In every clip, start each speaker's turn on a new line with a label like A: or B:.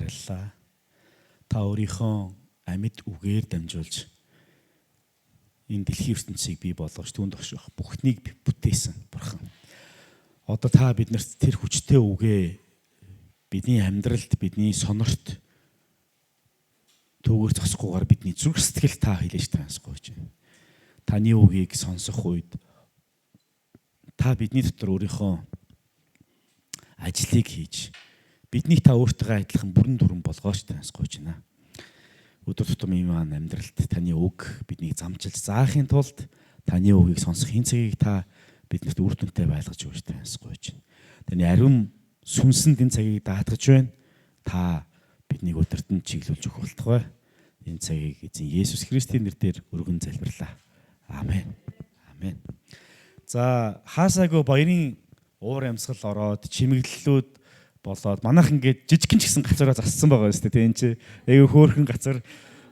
A: баярлалаа. Та өөрийнхөө амьд үгээр дамжуулж энэ дэлхийн ертөнцийг бий болгож түүнд орших бүхнийг бүтээсэн Бурхан. Одоо та биднэрт тэр хүчтэй үгээ бидний амьдралд, бидний сонорт түүгээр зогсохгүйгээр бидний зүрх сэтгэл та хэлээж тансгууч. Таны үгийг сонсох үед та бидний дотор өөрийнхөө ажлыг хийж биднийг та өөртөө адилхан бүрэн дүрэн болгооч тансгууч байна. Өдөр тутмын маань амьдралд таны үг биднийг замчилж заахын тулд таны үгийг сонсох энэ цагийг та биднэрт үр дүнтэй байлгаж өгч тансгууч. Таны ариун сүнсэнд энэ цагийг даатгаж байна. Та биднийг өдөртөн чиглүүлж өгөх болтугай. Энэ цагийг эзэн Есүс Христийн нэрээр өргөн залбирлаа. Амен. Амен. За, хаасаагүй баярын уур амьсгал ороод чимэглэлүүд болоод манайх ингээд жижигхэн ч гэсэн гацаараа зассан байгаа юм шүү дээ. Тийм чи айгүй хөөрхөн гацар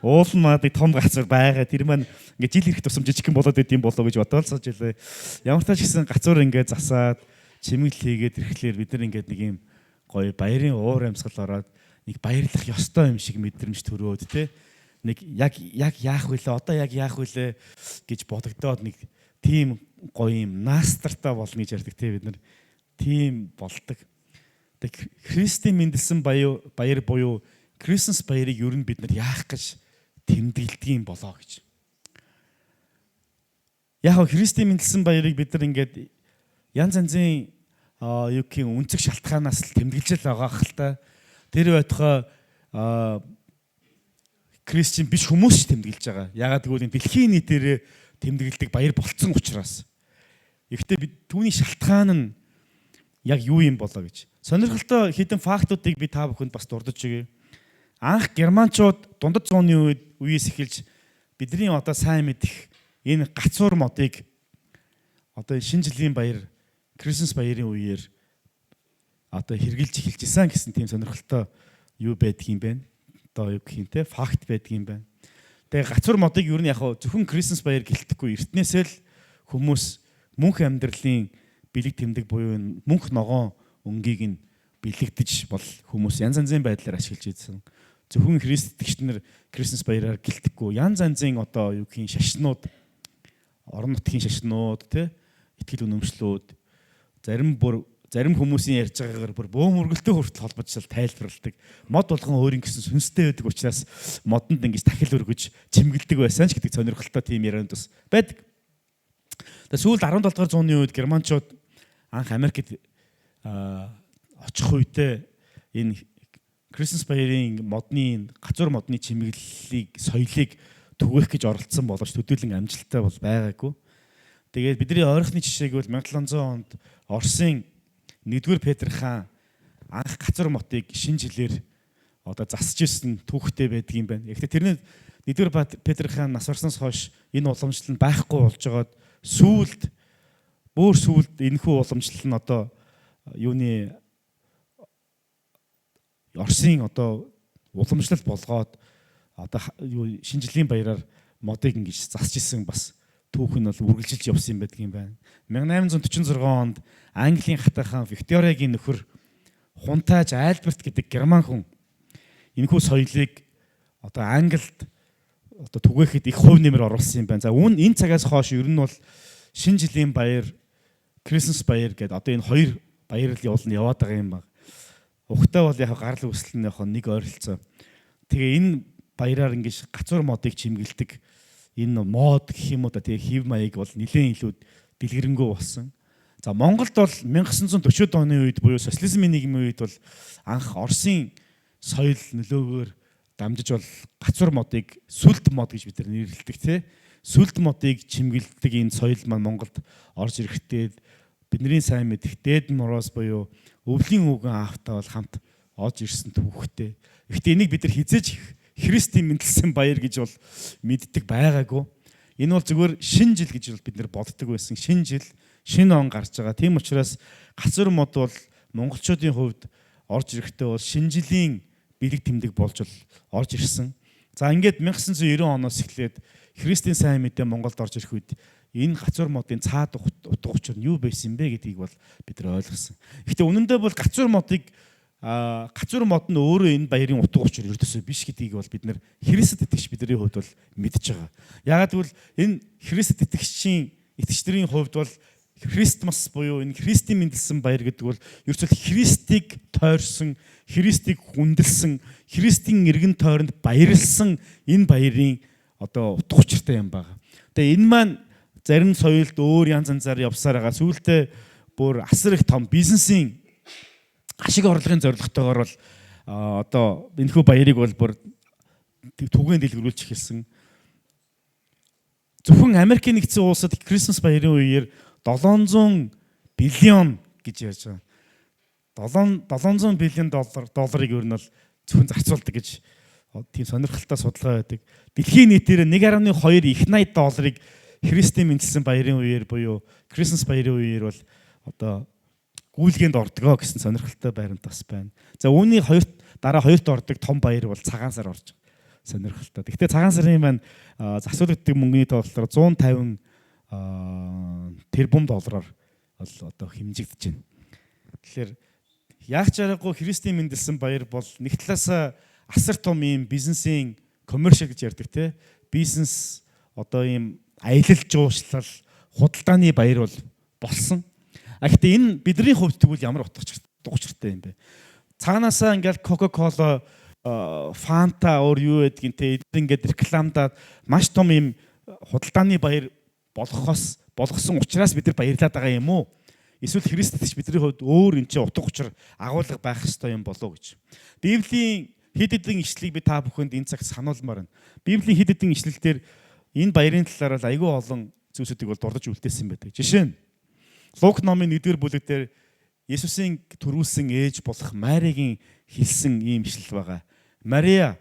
A: уулан маадаг том гацар байгаа. Тэр маань ингээд жил ирэх тусам жижигхэн болоод идэм болоо гэж бодоол сууж илээ. Ямар ч гэсэн гацуур ингээд засаад чимэглэл хийгээд ирэхлээр бид нар ингээд нэг юм гоё баярын уур амьсгал ороод нэг баярлах ёстой юм шиг мэдрэмж төрөөд те нэг яг яг яах вүлээ, одоо яг яах вүлээ гэж бодогдоод нэг тийм гоё юм наастартай болно гэж ярьдаг те, бид нар тийм болдог. Тэг Христийн мэндэлсэн баяр буюу Christmas баярыг ер нь бид нар яах гэж тэмдэглэдэг юм болоо гэж. Яг нь Христийн мэндэлсэн баярыг бид нар ингээд янз янзын юу гэх юм өнцөг шалтгаанаас л тэмдэглэж л байгаа хэл та. Тэр байтугай Христчин биш хүмүүс ч тэмдэглэж байгаа. Ягаад гэвэл энэ дэлхийн нийтээр тэмдэглэдэг баяр болцсон учраас. Гэхдээ бид түүний шалтгаан нь яг юу юм болоо гэж. Сонирхолтой хэдэн фактуудыг би та бүхэнд бас дурдж өгье. Анх германчууд дундад зууны үед үеэс эхэлж бидний одоо сайн мэдэх энэ гацуур модыг одоо шинэ жилийн баяр, Christmas баярын үеэр одоо хэрэгжилж эхэлж исэн гэсэн тийм сонирхолтой юу байдгийг юм бэ? Одоо юу гэх юм те, факт байдгийг юм байна. Тэгээ гацуур модыг ер нь яг зөвхөн Christmas баяр гэлтэхгүй, эртнээсээ л хүмүүс мөнх амьдралын бэлэг тэмдэг буюу мөнх ногоон өнгийг нь бэлэгдэж бол хүмүүс янз янзын байдлаар ашиглаж ирсэн. Зөвхөн Христ итгэгч нар Christmas баяраар гэлтэхгүй, янз янзын одоо юу гэх юм шашнууд, орон нутгийн шашнууд те, итгэл үнэмшлүүд, зарим бүр зарим хүмүүсийн ярьж байгаагаар бүр бөөм өргөлтөө хүртэл холбож тайлбарладаг. Мод болгон өөрийн гэсэн сүнстэй байдаг учраас модонд ингэж тахил өргөж чимгэлдэг байсан ч гэдэг сонирхолтой тийм ярианд бас байдаг. Тэгээ сүүлд 17 дугаар зууны үед германчууд анх Америкт очих үедээ энэ Christmas баярын модны гацуур модны чимэглэлийг, соёлыг түгээх гэж оролдсон боловч төдийлөн амжилттай бол байгаагүй. Тэгээд бидний ойрхны жишээг бол 1700 онд Оросын 1-р Петр хаан анх гацуур мотыг шинэ жилээр одоо засаж ирсэн түүхтэй байдаг юм байна. Гэхдээ тэрний 1-р Петр хаан нас барснаас хойш энэ уламжлал нь байхгүй болж байгаад сүүлд бүр сүүлд энэхүү уламжлал нь одоо юуны Оросын одоо уламжлал болгоод одоо юу шинэ жилийн баяраар модыг ингэж засч исэн бас түүх нь бол үргэлжилж явсан юм байдаг юм байна. 1846 онд Английн хатан хаан Викториагийн нөхөр Хунтааж Альберт гэдэг герман хүн энэхүү соёлыг одоо Англид одоо түгээхэд их хувь нэмэр оруулсан юм байна. За, үүн энэ цагаас хойш ер нь бол шинэ жилийн баяр, Christmas баяр гэдэг одоо энэ хоёр баяр л явуулна яваад байгаа юм байна. Ухтай бол яг гарал үүсэл нь яг нэг ойролцоо. Тэгээ энэ баяраар ингэж гацуур модыг чимгэлдэг энэ мод гэх юм уу да, тэгээ хэв маяг бол нэлээд илүү дэлгэрэнгүй болсон. За, Монголд бол 1940 оны үед буюу социализмын нийгмийн үед бол анх Оросын соёл нөлөөгөөр дамжиж бол гацуур модыг сүлд мод гэж бид нар нэрлэдэг тий. Сүлд модыг чимгэлдэг энэ соёл маань Монголд орж ирэхдээ бидний сайн мэдэх Дед Мороз буюу өвлийн үгэн аавтай бол хамт олж ирсэн түүхтэй. Гэхдээ энийг бид нар хизээж Христийн мэндэлсэн баяр гэж бол мэддэг байгаагүй. Энэ бол зүгээр шинэ жил гэж бол бид нар боддог байсан. Шинэ жил, шинэ он гарч байгаа. Тийм учраас гацуур мод бол монголчуудын хувьд орж ирэхдээ бол шинэ жилийн бэлэг тэмдэг болж бол орж ирсэн. За, ингээд 1990 оноос эхлээд Христийн сайн мэдээ Монголд орж ирэх үед энэ гацуур модын цаад утга учир нь юу байсан бэ гэдгийг бол бид нар ойлгосон. Гэхдээ үнэндээ бол гацуур модыг Гацуур мод нь өөрөө энэ баярын утга учир ердөөсөө биш гэдгийг бол бид нэр Христэд итгэгч бидний хувьд бол мэдж байгаа. Яагаад гэвэл энэ Христэд итгэгчийн итгэгч нарын хувьд бол Christmas буюу энэ Христийн мэндэлсэн баяр гэдэг бол ерөөсөө Христийг тойрсон, Христийг хүндэлсэн, Христийн эргэн тойронд баярлсан энэ баярын одоо утга учиртай юм байна. Тэгээ энэ маань зарим соёлд өөр янз янзаар явсаар байгаа. Сүүлдээ бүр асар их том бизнесийн ашиг орлогын зорилготойгоор бол одоо энэхүү баярыг бол бүр түгээн дэлгэрүүлж эхэлсэн. Зөвхөн Америкийн нэгдсэн улсад Christmas баярын үеэр 700 billion гэж ярьж байгаа. 700 billion долларыг ер нь бол зөвхөн зарцуулдаг гэж тийм сонирхолтой судалгаа байдаг. Дэлхийн нийтээр 1.2 их 80 долларыг Христийн мэндэлсэн баярын үеэр буюу Christmas баярын үеэр бол одоо гүйлгээнд ордог гэсэн сонирхолтой байрамт бас байна. За, үүний хоёр дараа хоёрт ордог том баяр бол цагаан сар орж сонирхолтой. Гэхдээ цагаан сарын маань зарцуулагддаг мөнгөний тооллоор 150 тэрбум доллараар бол одоо хэмжигдэж байна. Тэгэхээр яг ч аргагүй Христийн мэндэлсэн баяр бол нэг талаасаа асар том ийм бизнесийн commercial гэж ярьдаг, те, бизнес одоо ийм аялал жуулчлал, худалдааны баяр бол болсон. А гэхдээ энэ бидний хувьд тэгвэл ямар утга учиртай юм бэ? Цаанаасаа ингээл Coca-Cola, Fanta, өөр юу гэдгийг те, ингээд рекламдаад маш том ийм худалдааны баяр болгохоос болгосон учраас бид нар баярлаад байгаа юм уу? Эсвэл Христ итгэгч бидний хувьд өөр энэ чинь утга учир, агуулга байх ёстой юм болов уу гэж. Библийн хэд хэдэн ишлэлийг би та бүхэнд энэ цагт сануулмаар байна. Библийн хэд хэдэн ишлэл дээр энэ баярын талаар бол айгүй олон зүйлсүүдийг бол дурдаж үлдээсэн байдаг. Жишээ нь Лук номын 1-р бүлэг дээр Есүсийн төрүүлсэн ээж болох Мариагийн хэлсэн ийм ишлэл байгаа. Мариа: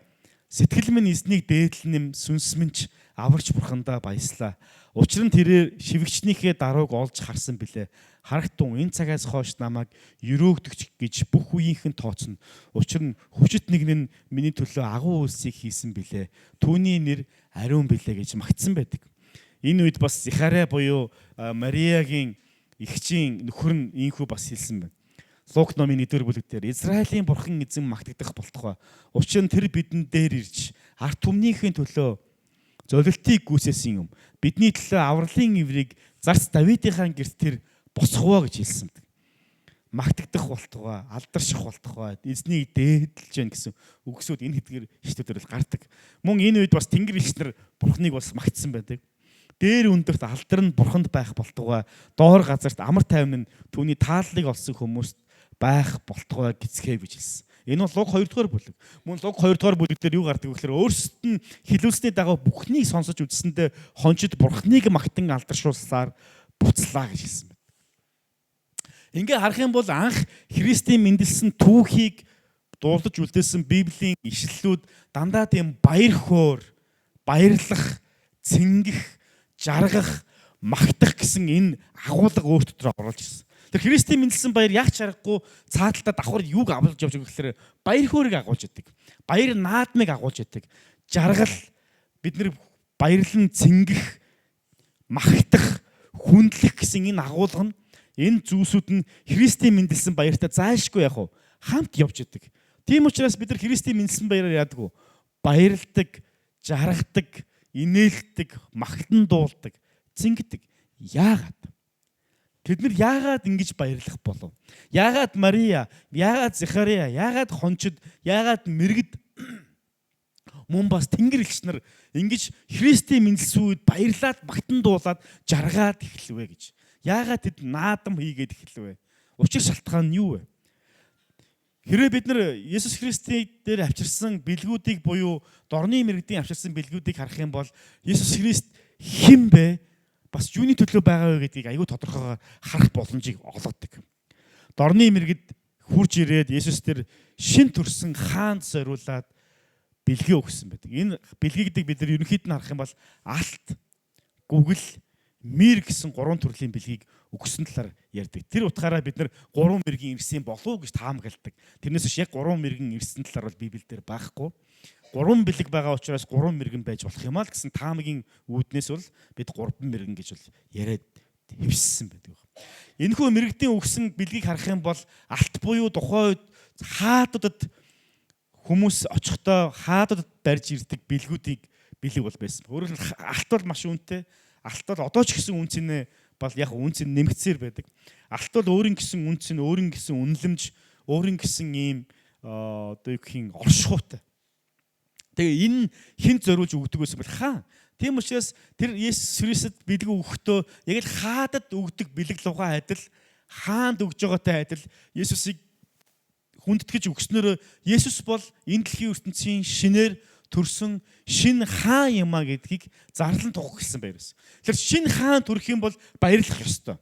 A: "Сэтгэл минь эзнийг дээдлэн, сүнс минь ч аврагч бурхандаа баяслаа. Учир нь тэрээр шивгэгчнийхээ дарууг олж харсан билээ. Харагтун, энэ цагаас хойш намайг ерөөгдөгч гэж бүх үеийнхэн тооцоно. Учир нь хүчит нэг нь миний төлөө агуу үйлсийг хийсэн билээ. Түүний нэр ариун билээ" гэж магтсан байдаг. Энэ үед бас Захария буюу Мариагийн эгчийн нөхөр нь ийнхүү бас хэлсэн байна. Лук номын 1-р бүлэг дээр: "Израилийн бурхан эзэн магтагдах болтугай. Учир нь тэр бидэн дээр ирж ард түмнийхээ төлөө золилтыг гүйцээсэн юм. Бидний төлөө авралын эврийг зарц Давидынхаа гэрт тэр босгов" гэж хэлсэн. Магтагдах болтугай, алдарших болтугай, эзнийг дээдэлж яах гэсэн үгсүүд энэ хэдгээр ишлүүдээр бол гардаг. Мөн энэ үед бас тэнгэр элч нар бурхныг бас магтсан байдаг. Дээр өндөрт алдар нь бурханд байх болтугай, доор газарт амар тайван нь түүний тааллыг олсон хүмүүст байх болтугай гэцгээе гэж хэлсэн. Энэ бол Лук 2 дугаар бүлэг. Мөн Лук 2 дугаар бүлэг дээр юу гардаг вэ гэхээр өөрсдөд нь хэлүүлсний дагуу бүхнийг сонсож үзсэндээ хончид бурхныг магтан алдаршуулсаар буцлаа гэж хэлсэн байна. Ингээ харах юм бол анх Христийн мэндэлсэн түүхийг дурдаж үлдээсэн Библийн ишлэлүүд дандаа тийм баяр хөөр, баярлах, цэнгэх, жаргах, магтах гэсэн энэ агуулга өөр дотор оруулж ирсэн. Тэр Христийн мэндэлсэн баяр яг ч аргагүй цааталтаа давхар юуг агуулж явж байгаа гэхээр баяр хөөрийг агуулж идэг. Баяр наадмыг агуулж идэг. Жаргал, бид нэр баярлан цэнгэх, магтах, хүндлэх гэсэн энэ агуулга нь, энэ зүйлсүүд нь Христийн мэндэлсэн баяртай зайлшгүй яг уу хамт явж идэг. Тийм учраас бид нар Христийн мэндэлсэн баяраар яадаг вэ? Баярладаг, жаргадаг, инээлдэг, магтан дуулдаг, цэнгдэг. Яагаад? Тэд нар яагаад ингэж баярлах болов? Яагаад Мария, яагаад Захария, яагаад хончид, яагаад мэргэд, мөн бас тэнгэр элч нар ингэж Христийн мэндэлсэн үед баярлаад, магтан дуулаад, жаргаад эхлэв гэж? Яагаад тэд наадам хийгээд эхлэв? Учир шалтгаан нь юу вэ? Хэрвээ бид нар Есүс Христийн дээр авчирсан бэлгүүдийг буюу дорны мэргэдийн авчирсан бэлгүүдийг харах юм бол Есүс Христ хэн бэ? Бас юуны төлөө байгаа вэ гэдгийг айгүй тодорхойгоор харах боломжийг олгодог. Дорны мэргэд хурж ирээд Есүс тэр шинэ төрсэн хаанд зориулаад бэлгээ өгсөн байдаг. Энэ бэлгийг бид нар ерөнхийд нь харах юм бол алт, гүгэл, мир гэсэн гурван төрлийн бэлгийг өгсөн талаар ярьдаг. Тэр утгаараа бид нар гурван мэргэн ирсэн болов уу гэж таамагладаг. Тэрнээс биш, яг гурван мэргэн ирсэн талаар бол Библиэлд байхгүй. Гурван бэлэг байгаа учраас гурван мэргэн байж болох юм аа л гэсэн таамагийн үүднээс бол бид гурван мэргэн гэж бол яриад хэвшсэн байдаг. Энэхүү мэргэдийн өгсөн бэлгийг харах юм бол алт буюу тухайн үед Хаадуудад хүмүүс очихдоо хаадуудад барьж ирдэг бэлгүүдийг бэлэг бол байсан. Өөрөөр хэлбэл алт бол маш үнэтэй. Алт бол одоо ч гэсэн үнцэнэ бол яг үнц нь нэмэгдсээр байдаг. Алт бол өөрийн гэсэн үнц нь, өөрийн гэсэн үнэлэмж, өөрийн гэсэн ийм одоо юу гэх юм оршихуйтай. Тэгээ энэ хэн зориулж өгдөг байсан бол хаан. Тийм учраас тэр Есүс Христэд бэлэг өгөхдөө яг л хаадад өгдөг бэлэг лугаа адил, хаанд өгж байгаатай адил Есүсийг хүндэтгэж өгснөөрөө Есүс бол энэ дэлхийн ертөнцийн шинээр төрсөн шинэ хаан юм а гэдгийг зарлан тухайлсан баяр байсан. Тэгэхээр шинэ хаан төрөх юм бол баярлах ёстой.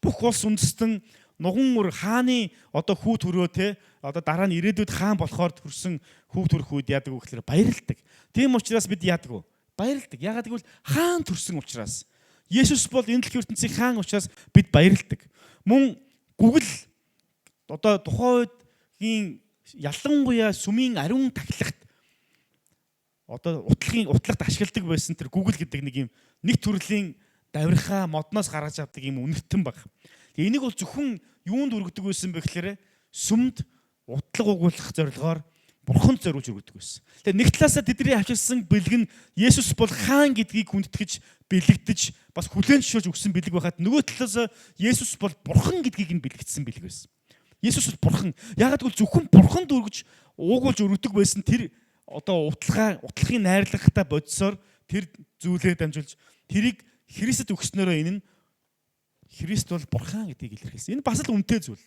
A: Бүх улс үндэстэн нуган үр хааны одоо хүү төрөө те одоо дараа нь ирээдүйд хаан болохоор төрсөн хүү төрөх үед яадаг вэ гэхээр баярлдаг. Тийм учраас бид яадаг вэ? Баярлдаг. Яагаад гэвэл хаан төрсөн учраас. Есүс бол энэ дэлхийн ертөнцийн хаан учраас бид баярлдаг. Мөн Google одоо тухайн үеийн ялангуяа сүмийн ариун тахилагт одоо утлагын утлагт ашигладаг байсан тэр Google гэдэг нэг юм нэг төрлийн давирхаа модноос гаргаж авдаг юм үнэртэн баг. Тэгээ энийг бол зөвхөн юунд өргөдөг байсан бэ гэхээр сүмд утлаг угуулах зорилгоор бурханд зориулж өргөдөг байсан. Тэгээ нэг талаасаа тэдний авчирсан бэлэг нь Есүс бол хаан гэдгийг хүндэтгэж бэлэгдэж бас хүлээн зөвшөөрж өгсөн бэлэг байхад нөгөө талаасаа Есүс бол бурхан гэдгийг нь бэлэгдсэн бэлэг байсан. Есүс бол бурхан. Яагаад гэвэл зөвхөн бурханд өргөж уугуулж өргөдөг байсан тэр одоо утлагаа утлагын найрлагатай бодисоор тэр зүйлээр дамжуулж тэрийг Христэд өгснөөрөө энэ нь Христ бол бурхан гэдгийг илэрхийлсэн. Энэ бас л үнэтэй зүйл.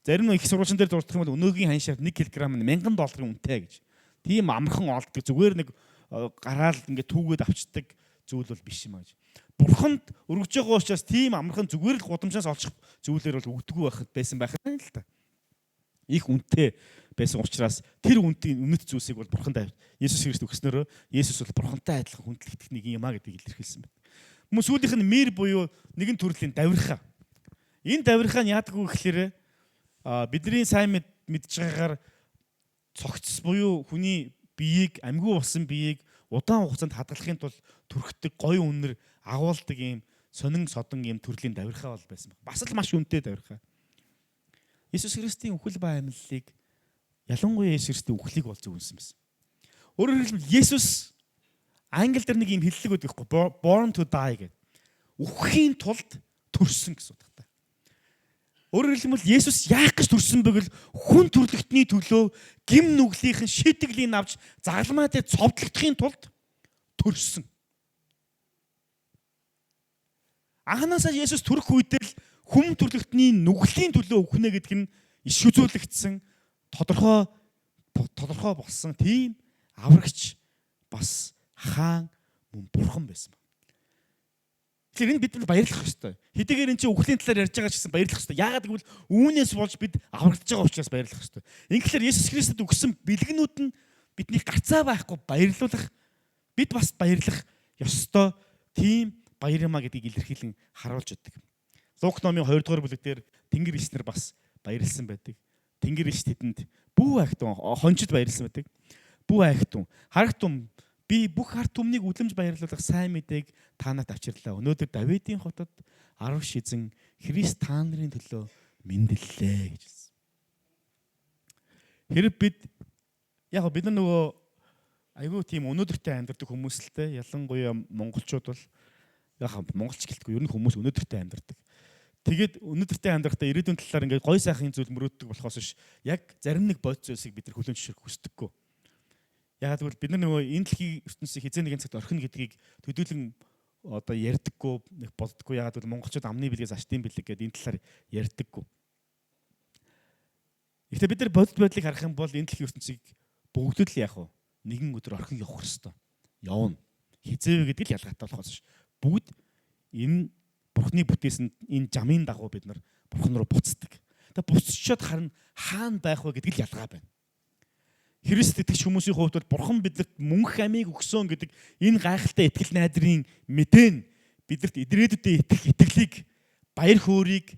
A: Зарим нэг их сургуулийн дээр дурдах юм бол өнөөгийн ханшаар 1 кг нь 1000 долларын үнэтэй гэж. Тийм амархан олддог. Зүгээр нэг гараал ингээд түүгээд авчдаг зүйл бол биш юм аа гэж. Бурханд өргөж байгаа учраас тийм амархан зүгээр л гудамжаас олчих зүйлээр бол өгдөггүй байхад байсан байх нь л та. Их үнэтэй байсан учраас тэр үнэтэй үнэт зүйлсийг бол бурханд Есүс Христ өгснөөрөө Есүс бол бурхантай адилхан хүндлэгдэх нэг юм а гэдгийг илэрхийлсэн байна. Мөн сүүлийнх нь мир буюу нэгэн төрлийн давирхаа. Энэ давирхаа нь яадаг вэ гэхээр бидний сайн мэдж байгаагаар цогц буюу хүний биеийг амьгүй болсон биеийг удаан хугацаанд хадгалахын тулд түрхдэг гоё үнэр агуулдаг ийм сонин содон ийм төрлийн давирхаа бол байсан. Бас л маш үнэтэй давирхаа. Есүс Христийн үхэл ба амьллыг ялангуяа Есүс Христийн үхлийг бол зөвлөсөн байсан. Өөрөөр хэлбэл Есүс англи дээр нэг ийм хэллэг өгдөг байхгүй born to die гэдэг. Үхэхийн тулд төрсөн гэсэн утгатай. Өөрөөр хэлбэл Есүс яах гэж төрсөн бэ гэвэл хүн төрлөختний төлөө гэм нүглийнхэн шийтгэлийг авч загалмай дээр цовдлогдохын тулд төрсөн. Анханасаа Есүс төрөх үедээ л хүн төрлөختний нүглийн төлөө үхнэ гэдг нь иш үзүүлэгдсэн тодорхой тодорхой болсон тийм аврагч бас хаан мөн бурхан байсан. Тэгэхээр энэ бид нар баярлах ёстой. Хэдийгээр энэ чинь үхлийн талаар ярьж байгаа ч гэсэн баярлах ёстой. Яагаад гэвэл үүнээс болж бид аврагдаж байгаа учраас баярлах ёстой. Ингэхлээр Есүс Христэд өгсөн бэлгэнүүд нь бидний гарцаа байхгүй баярлуулах бид бас баярлах ёстой тийм баяр юмаа гэдгийг илэрхийлэн харуулж өгдөг. Лук номын 2 дугаар бүлэг дээр Тэнгэр иш нар бас баярлсан байдаг. Тэнгэр иш тэдэнд бүү айхтун хончид баярлсан байдаг. Бүү айхтун харагтун би бүх ард түмнийг үлэмж баярлуулах сайн мэдээг та нарт авчирлаа. Өнөөдөр Давидын хотод арвш эзэн Христ та нарын төлөө мэндэллээ гэж хэлсэн. Хэрэг бид яг бид нар нөгөө айгүй тийм өнөөдөртэй амьдардаг хүмүүс л те, ялангуяа монголчууд бол яг монголч гэлтгүй ер нь хүмүүс өнөөдөртэй амьдардаг. Тэгээд өнөөдөртэй амьдрахдаа ирээдүйн талаар ингээд гой сайхан зүйл мөрөөддөг болохоос биш яг зарим нэг бодит зүйлсийг бид нар хүлээн зөвшөөрөх хүсдэггүй. Яагаад гэвэл бид нар нөгөө энэ дэлхийн ертөнцийг хэзээ нэгэн цагт орхино гэдгийг төдийлөн одоо ярьдаггүй, нэг боддоггүй. Яагаад гэвэл монголчууд амны бэлгээс аштын бэлэг гэдэг энэ талаар ярьдаггүй. Гэхдээ бид нар бодит байдлыг харах юм бол энэ дэлхийн ертөнцийг бүгд л яах вэ? Нэгэн өдөр орхин явах ёстой. Явна. Хизээ вэ гэдэг л ялгаатай болохоос ш. Бүгд энэ Бурхны бүтээсэн энэ жамын дагуу бид нар Бурхан руу буцдаг. Тэгээ буцчихэд харин хаана байх вэ гэдэг л ялгаа байна. Христ итгэгч хүмүүсийн хувьд бол Бурхан бидэнд мөнх амийг өгсөн гэдэг энэ гайхалтай итгэл найдрын мэдээ нь бидэрт ирээдүйдээ итгэх итгэлийг, баяр хөөрийг,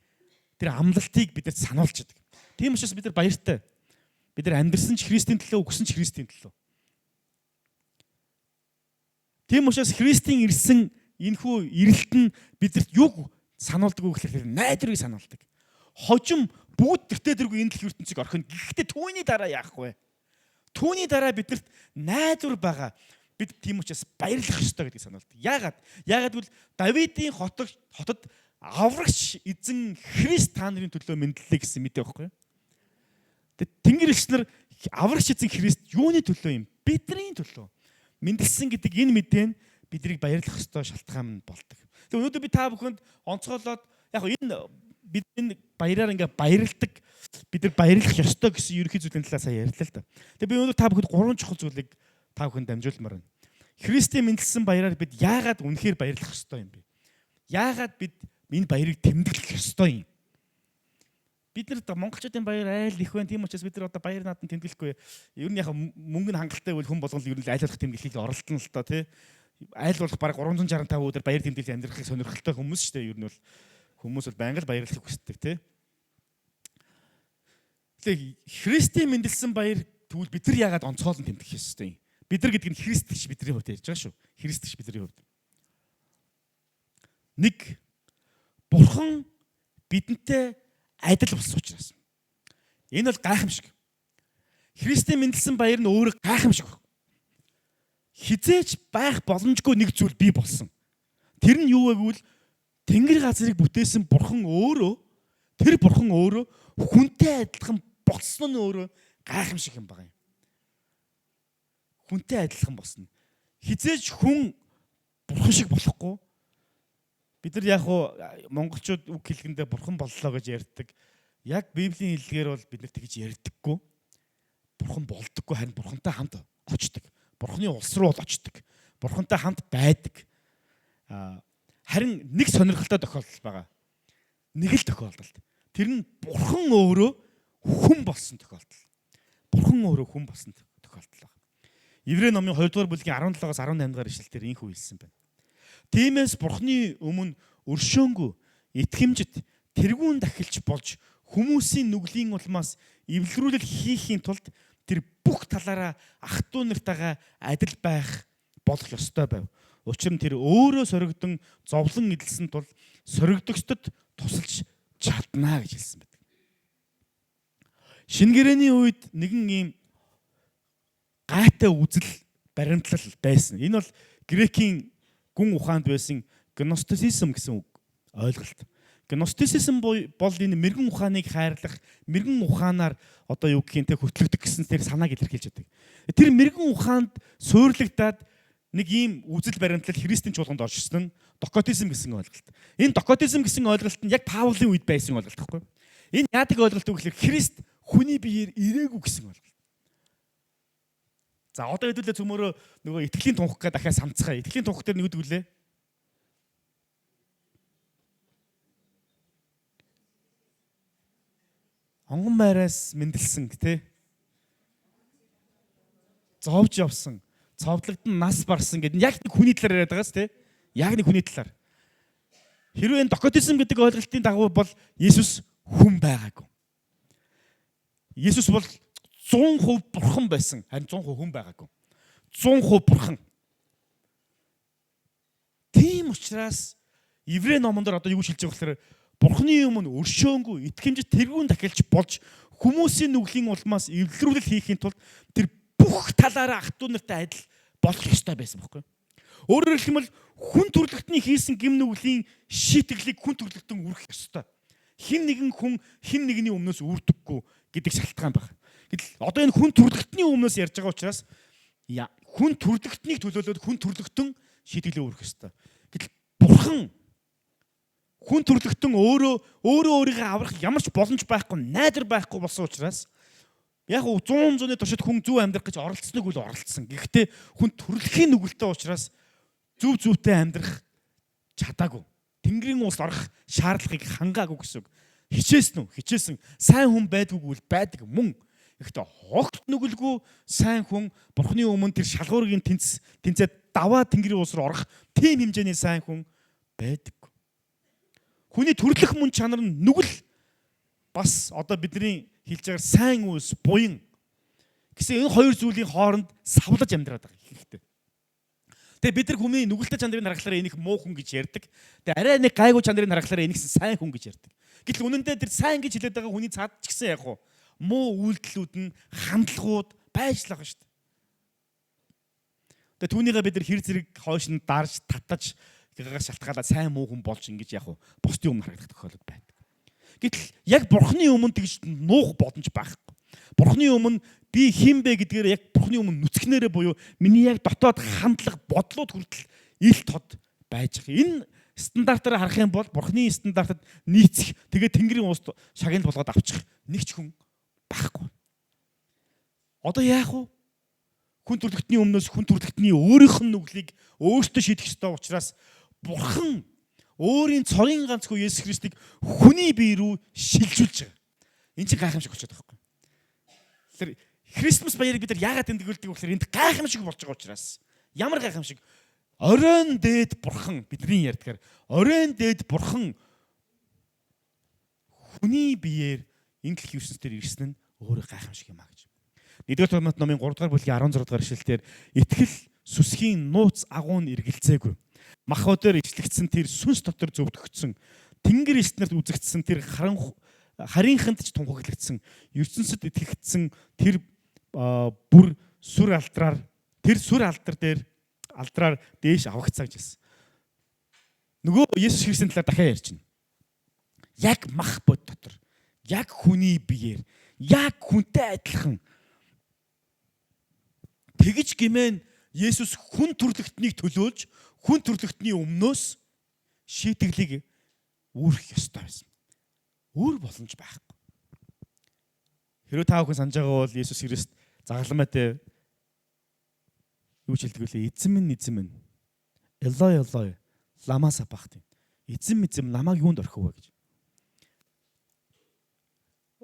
A: тэр амлалтыг бидэнд сануулж байдаг. Тийм учраас бид нар баяртай. Бид нар амьдрсан ч Христийн төлөө, үхсэн ч Христийн төлөө. Тийм учраас Христийн ирсэн энэхүү ирэлт нь бидэрт юг сануулдаг вэ гэхээр найдварыг сануулдаг. Хожим бүгд тэртээ тэргүй энэ дэлхийн ертөнцийг орхино. Гэхдээ түүний дараа яах вэ? Түүний дараа биднэрт найдвар байгаа. Бид тийм учраас баярлах ёстой гэдгийг сануулдаг. Яагаад? Яагаад гэвэл Давидын хотод аврагч эзэн Христ та нарын төлөө мэндлээ гэсэн мэдээ байхгүй юу? Тэгээд Тэнгэр элч нар аврагч эзэн Христ юуны төлөө юм? Бидний төлөө мэндэлсэн гэдэг энэ мэдээ нь биднийг баярлах ёстой шалтгаан болдог. Тэгээд өнөөдөр би та бүхэнд онцгойлоод яг энэ бид энэ баяраар ингээ баярладаг, бид нар баярлах ёстой гэсэн ерөнхий зүйлийн талаар сая ярьлаа л да. Тэгээд би өнөөдөр та бүхэнд гурван чухал зүйлийг та бүхэнд дамжуулмаар байна. Христийн мэндэлсэн баяраар бид яагаад үнэхээр баярлах ёстой юм бэ? Яагаад бид энэ баярыг тэмдэглэх ёстой юм? Бид нар монголчуудын баяр айл их байна. Тийм учраас бид нар одоо баяр наадам тэмдэглэхгүй. Ер нь яг мөнгө нь хангалттай бол хүн болгон ер нь аль болох тэмдэглэхийг оролдоно л доо, тий. Аль болох бараг 365 өдөр баяр тэмдэглэл амьдрахыг сонирхолтой хүмүүс шүү дээ. Ер нь бол хүмүүс бол байнга л баярлахыг хүсдэг, тий. Тэгэхээр Христийн мэндэлсэн баяр тэгвэл бид нар яагаад онцгойлон тэмдэглэх ёстой юм? Бид нар гэдэг нь Христ гэж бидний хувьд ярьж байгаа шүү. Христ гэж бидний хувьд. Нэг, Бурхан бидэнтэй адил болсон учраас. Энэ бол гайхамшиг. Христийн мэндэлсэн баяр нь өөрөө гайхамшиг. Хизээч байх боломжгүй нэг зүйл бий болсон. Тэр нь юу вэ гэвэл Тэнгэр газрыг бүтээсэн Бурхан өөрөө, тэр Бурхан өөрөө хүнтэй адилхан болсон нь өөрөө гайхамшиг юм байна. Хүнтэй адилхан болсон. Хизээч хүн бурхан шиг болохгүй. Бид нар яг уу монголчууд үг хэлэхэндээ бурхан боллоо гэж ярьдаг. Яг Библийн хэллэгээр бол бид нар тэгж ярьдаггүй. Бурхан болдоггүй, харин бурхантай хамт очдог. Бурханы улс руу бол очдог. Бурхантай хамт байдаг. Харин нэг сонирхолтой тохиолдол байгаа. Нэг л тохиолдолд. Тэр нь бурхан өөрөө хүн болсон тохиолдол. Бурхан өөрөө хүн болсон тохиолдол байна. Еврей номын 2 дугаар бүлгийн 17-оос 18 дугаар ишлэлээр ийнхүү хэлсэн байна. Тиймээс Бурхны өмнө өршөөнгүй, итгэмжит, тэргүүн дахилч болж хүмүүсийн нүглийн улмаас эвлэрүүлэл хийхийн тулд тэр бүх талаараа ах トゥ нартайгаа адил байх болох ёстой байв. Учир нь тэр өөрөө соригдон зовлон эдэлсэн тул соригдогчдод тусалж чаднаа гэж хэлсэн байдаг. Шинэ гэрээний үед нэгэн ийм гайтай үзэл баримтлал байсан. Энэ бол грекийн гүн ухаанд байсан гностицизм гэсэн үг ойлголт. Гностицизм бол энэ мэрэгэн ухааныг хайрлах, мэрэгэн ухаанаар одоо юу гэх юм те хөтлөгдөх гэсэн тэр санааг илэрхийлж байдаг. Тэр мэрэгэн ухаанд суурлагдаад нэг ийм үзэл баримтлал Христийн чуулганд орж ирсэн нь докотизм гэсэн ойлголт. Энэ докотизм гэсэн ойлголт нь яг Паулийн үед байсан ойлголт байхгүй юу? Энэ яадаг ойлголт вэ гэхээр Христ хүний биеэр ирээгүй гэсэн ойлголт. За одоо хэдүүлээ цөмөрөө нөгөө итгэлийн тунхаг га дахиад самцгаая. Итгэлийн тунхаг дээр нэг үгэлээ. Онгон байраас мэндэлсэн тий. Зовж явсан. Цовдлогдсон, нас барсан гэдэг нь яг нэг хүний талаар яриад байгаас тий. Яг нэг хүний талаар. Хэрвээ энэ докотизм гэдэг ойлголтын дагуу бол Есүс хүн байгаагүй. Есүс бол 100% бурхан байсан. Харин 100% хүн байгаагүй. 100% бурхан. Тийм учраас Еврей номон дээр одоо юу шилж байгаа гэхээр бурханы өмнө өршөөнгүй, итгэмжит, тэргүүн дахилч болж хүмүүсийн нүглийн улмаас эвлэрүүлэл хийхийн тулд тэр бүх талаараа ах トゥ нартай адил болох ёстой байсан байхгүй юу? Өөрөөр хэлбэл хүн төрлөختний хийсэн гэм нүглийн шийтгэлийг хүн төрлөختөн үргэх ёстой. Хэн нэгэн хүн хэн нэгний өмнөөс үрдэггүй гэдэг шалтгаан байна. Гэтэл одоо энэ хүн төрлөختний өмнөөс ярьж байгаа учраас хүн төрлөختнийг төлөөлөөд хүн төрлөختөн шийтгэлээ үргэх ёстой. Гэтэл бурхан хүн төрлөختөн өөрөө өөрийгөө аврах ямар ч боломж байхгүй, найдар байхгүй болсон учраас яг 100-ны туршид хүн зөв амьдрах гэж оролцсныг үл оролцсон. Гэхдээ хүн төрөлхийн нүгэлтэй учраас зөв зөвтэй амьдрах чадаагүй. Тэнгэрийн улс орох шаардлагыг хангаагүй гэсэн үг. Хичээсэн үү? Хичээсэн. Сайн хүн байдгүй үл байдаг мөн. Гэхдээ огт нүгэлгүй сайн хүн Бурхны өмнө тэр шалгуурын тэнцээд даваа Тэнгэрийн улс руу орох тийм хэмжээний сайн хүн байдаггүй. Хүний төрлөх мөн чанар нь нүгэл, бас одоо бидний хэлж байгаа сайн үйлс, буян гэсэн энэ хоёр зүйлийн хооронд савлаж амьдраад байгаа ихэнхдээ. Тэгээ бид нар хүний нүгэлтэй чанарыг харахлаараа энэ их муу хүн гэж ярьдаг. Тэгээ арай нэг гайгүй чанарыг харахлаараа энэ их сайн хүн гэж ярьдаг. Гэтэл үнэндээ тэр сайн гэж хэлээд байгаа хүний цаад ч гэсэн яг уу муу үйлдэлүүд нь, хандлагууд байж л байгаа шүү дээ. Тэгээ түүнийгээ бид нар хэр зэрэг хойш нь дарж татаж гагаас шалтгаалаад сайн муу хүн болж ингэж яг уу бусдын өмнө харагдах тохиолдол байдаг. Гэтэл яг бурхны өмнө тэгж нуух боломж байхгүй. Бурхны өмнө би хэн бэ гэдгээр яг бурхны өмнө нүцгнээрээ буюу миний яг дотоод хандлага, бодлууд хүртэл ил тод байж байгаа. Энэ стандартаараа харах юм бол бурхны стандартад нийцэх, тэгээ Тэнгэрийн уст шагнал болгоод авчих нэг ч хүн байхгүй. Одоо яах вэ? Хүн төрлөختний өмнөөс хүн төрлөختний өөрийнх нь нүглийг өөртөө шийдэх ёстой учраас бурхан өөрийн цорын ганц хүү Есүс Христийг хүний бие рүү шилжүүлж байгаа. Энэ чинь гайхамшиг болчиход байгаа байхгүй. Тэгэхээр Christmas баярыг бид нар яагаад тэмдэглэдэг вэ гэхээр энд гайхамшиг болж байгаа учраас. Ямар гайхамшиг? Оройн дээд бурхан, бидний ярьдгаар оройн дээд бурхан хүний биеэр энэ дэлхийн ертөнцийн ирсэн нь өөрөө гайхамшиг юм а гэж. 1-р Тимот номын 3 дугаар бүлгийн 16 дугаар ишлэлдэр итгэл сүсгийн нууц агуу нь эргэлзээгүй. Мах өдөр ичлэгдсэн тэр сүнс дотор зөвдөгдсөн. Тэнгэр элч нарт үзэгдсэн, тэр харан харийнханд ч тунхаглагдсан. ертөнцөд итгэгдсэн, тэр бүр сүр алдраар, тэр сүр алдар дээр алдраар дээш авагцаа гэж хэлсэн. Нөгөө Есүс Христийн талаар дахиад ярьж байна. Яг мах бод дотор, яг хүний биеэр, яг хүнтэй адилхан тэгж гимэн Есүс хүн төрлөختнийг төлөөлж, хүн төрлөختний өмнөөс шийтгэлийг үүрэх ёстой байсан. Өөр боломж байхгүй. Хэрвээ та бүхэн санаж байгаа бол Есүс Христ загалмайтай юу ч хэлдэг вүлээ? "Эзэн минь, эзэн минь. Элой, Элой, лама сабахти. Эзэн, эзэн, намайг юунд орхив вэ" гэж.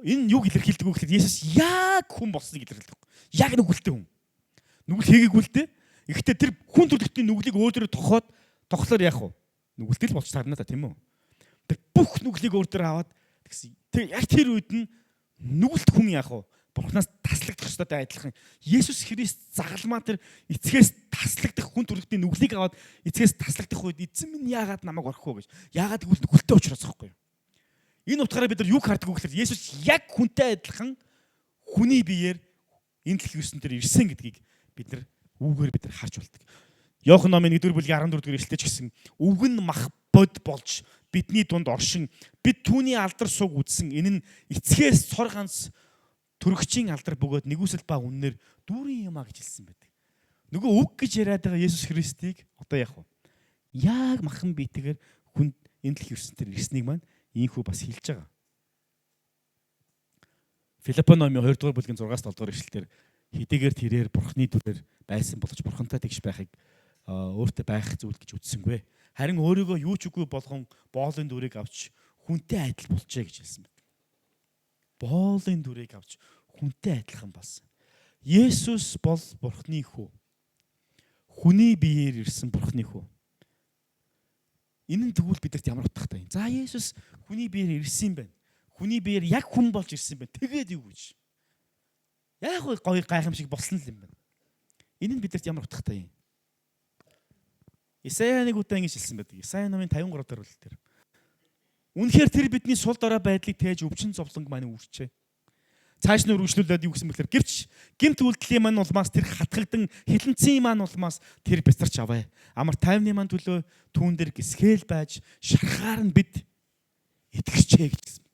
A: Энэ юг илэрхийлдэг вэ гэхээр Есүс яг хүн болсныг илэрхийлдэг. Яг нүгэлтэй хүн. Нүгэл хийгээгүй л дээ. Гэхдээ тэр хүн төрлөختний нүглийг өөрөөр тохоод тохлоор яах вэ? Нүгэлтэй л болж таарна та, тийм үү? Тэр бүх нүглийг өөр дээр аваад тэгсэн. Тэр яг тэр үед нь нүгэлт хүн яах вэ? Бурханаас таслагдах ёстойтой адилхан Есүс Христ загалмаа тэр эцгээс таслагдах, хүн төрөлхтний нүглийг аваад эцгээс таслагдах үед "Эзэн минь, яагаад намайг орхих вэ" гэж. Яагаад гэвэл нүгэлтэй учраас байхгүй юу? Энэ утгаараа бид нар юг хардаг вэ гэхээр Есүс яг хүнтэй адилхан хүний биеэр энэ дэлхийн ертөнцийн дээр ирсэн гэдгийг бид нар үүгээр бид нар харж болдог. Иохан номын 1-р бүлгийн 14 дугаар ишлэлтэй ч гэсэн үг нь мах бод болж бидний дунд оршин, бид түүний алдар суг үзсэн. Энэ нь эцгээс цор ганц төрөгчийн алдар бөгөөд нигүүлсэл ба үннээр дүүрэн юм а гэж хэлсэн байдаг. Нөгөө үг гэж яриад байгаа Есүс Христийг одоо яг вэ? Яг махан биетэйгээр хүн энэ дэлхийн ертөнцийн ирснийг маань ийхүү бас хэлж байгаа. Филиппо номын 2 дугаар бүлгийн 6-аас 7 дугаар ишлэлдэр хэдийгээр тэрээр бурхны дүрээр байсан боловч бурхантай тэгш байхыг өөртөө байх зүйл гэж үзсэнгүй. Харин өөрийгөө юу ч үгүй болгон боолын дүрийг авч хүнтэй адил болжээ гэж хэлсэн байна. Боолын дүрийг авч хүнтэй адилхан болсон. Есүс бол бурхны хүү. Хүний биеэр ирсэн бурхны хүү. Энэ нь тэгвэл бидэрт ямар утгатай юм? За, Есүс хүний биеэр ирсэн юм байна. Хүний биеэр яг хүн болж ирсэн юм байна. Тэгээд юу гэж? Яг гоё гайхамшиг болсон л юм байна. Энэ нь бидэрт ямар утгатай юм? Исая нэг удаа ингэж хэлсэн байдаг. Исая номын 53 дахь бүлэг дээр. Үнэхээр тэр бидний сул дорой байдлыг тээж, өвчин зовлонг маань үүрчээ. Цааш нь үргэлжлүүлээд юу гэсэн бэхлээр, гэвч гэмт үйлдэлийн маань улмаас тэр хатгагдан, хилэнцгийн маань улмаас тэр бясарч аваа. Амар тайвны маань төлөө түүн дээр гисгэл байж, шархаар нь бид итгэрчээ гэж хэлсэн.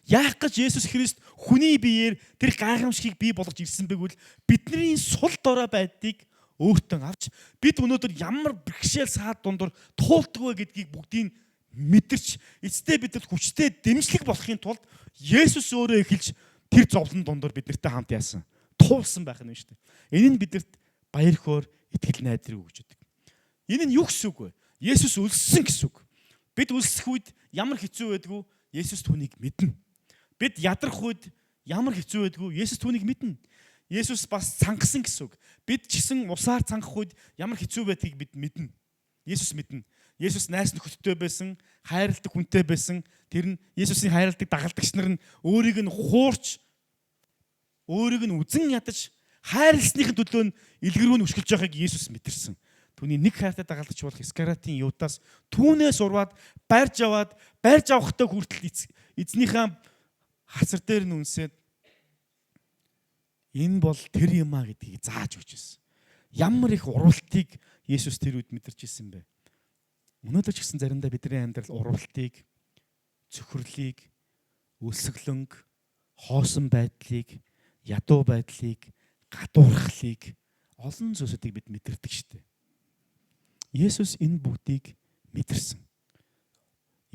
A: Яах гэж Есүс Христ хүний биеэр тэр гайхамшигыг бий болгож ирсэн бэ гэвэл бидний сул дорой байдлыг өөртөө авч, бид өнөөдөр ямар бэрхшээл саад дундуур туулдаг вэ гэдгийг бүгдийг мэдэрч, эцэстээ бидэнд хүчтэй дэмжлэг болохын тулд Есүс өөрөө эхэлж тэр зовлон дундуур бид нартай хамт яасан. Туулсан байх нь шүү дээ. Энэ нь бидэрт баяр хөөр, итгэл найдрыг өгч өгдөг. Энэ нь юу гэсэн үг вэ? Есүс өлссөн гэсэн үг. Бид өлсөх үед ямар хэцүү байдгүй, Есүс түүнийг мэднэ. Бид ядрах үед ямар хэцүү байдгүй, Есүс түүнийг мэднэ. Есүс бас цангасан гэсэн үг. Бид ч гэсэн усаар цангах үед ямар хэцүү байдгийг бид мэднэ. Есүс мэднэ. Есүс найс нөхөдтэй байсан, хайрладаг хүнтэй байсан. Тэр нь Есүсийн хайрладаг дагалдагч нар нь өөрийг нь хуурч, өөрийг нь үзен ядаж хайрласныхын төлөө нь илгэрүү нь өшгөлж байгааг Есүс мэдэрсэн. Түүний нэг хайртай дагалдагч болох Искариотын Юдас түүнээс урваад барьж аваад, барьж авахтай хүртэл Эзнийхээ хацар дээр нь үнсээд энэ бол тэр юм а гэдгийг зааж өгч ирсэн. Ямар их урвалтыг Есүс тэр үед мэдэрч ирсэн бэ? Өнөөдөр ч гэсэн заримдаа бидний амьдрал урвалтыг, цөхрлийг, өлсгөлөнг, хоосон байдлыг, ядуу байдлыг, гадуурхлыг, олон зүйлсүүдийг бид мэдэрдэг шүү дээ. Есүс энэ бүгдийг мэдэрсэн.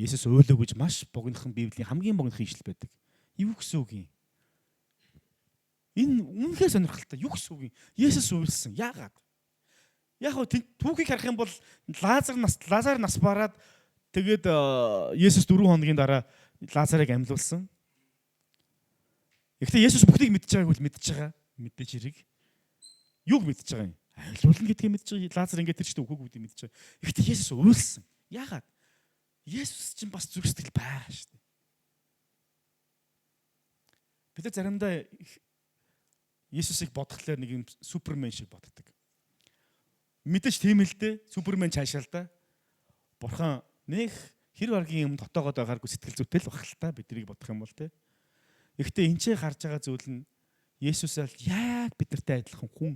A: Есүс уйлав гэж маш богинохон Библийн хамгийн богинохон ишлэл байдаг. Юу гэсэн үг юм? Энэ үнэхээр сонирхолтой. Юу гэсэн үг юм? Есүс уйлсан. Яагаад? Яг хөө түүхийг харах юм бол Лазар нас бараад, тэгээд Есүс 4 хоногийн дараа Лазарыг амьлуулсан. Гэхдээ Есүс бүхнийг мэдж байгааг бол мэдж байгаа. Мэдээж хэрэг. Юуг мэдж байгаа юм? Амьлуулна гэдгийг мэдж байгаа. Лазар ингээд тэр чигт үхээгүй гэдгийг мэдж байгаа. Гэхдээ Есүс уйлсан. Яагаад? Есүс чинь бас зүрх сэтгэл байгаа шүү дээ. Бид нар заримдаа Есүсийг бодохлоор нэг юм супермен шиг боддог. Мэдээж тийм л дээ. Супермен цаашаа л да. Бурхан нэх хэр баргийн юм дотоогоод байгааргүй сэтгэл зүйтэй л бах л та, биднийг бодох юм бол те. Гэхдээ энэ ч гарч байгаа зүйл нь Есүс ал яг бид нартай адилхан хүн,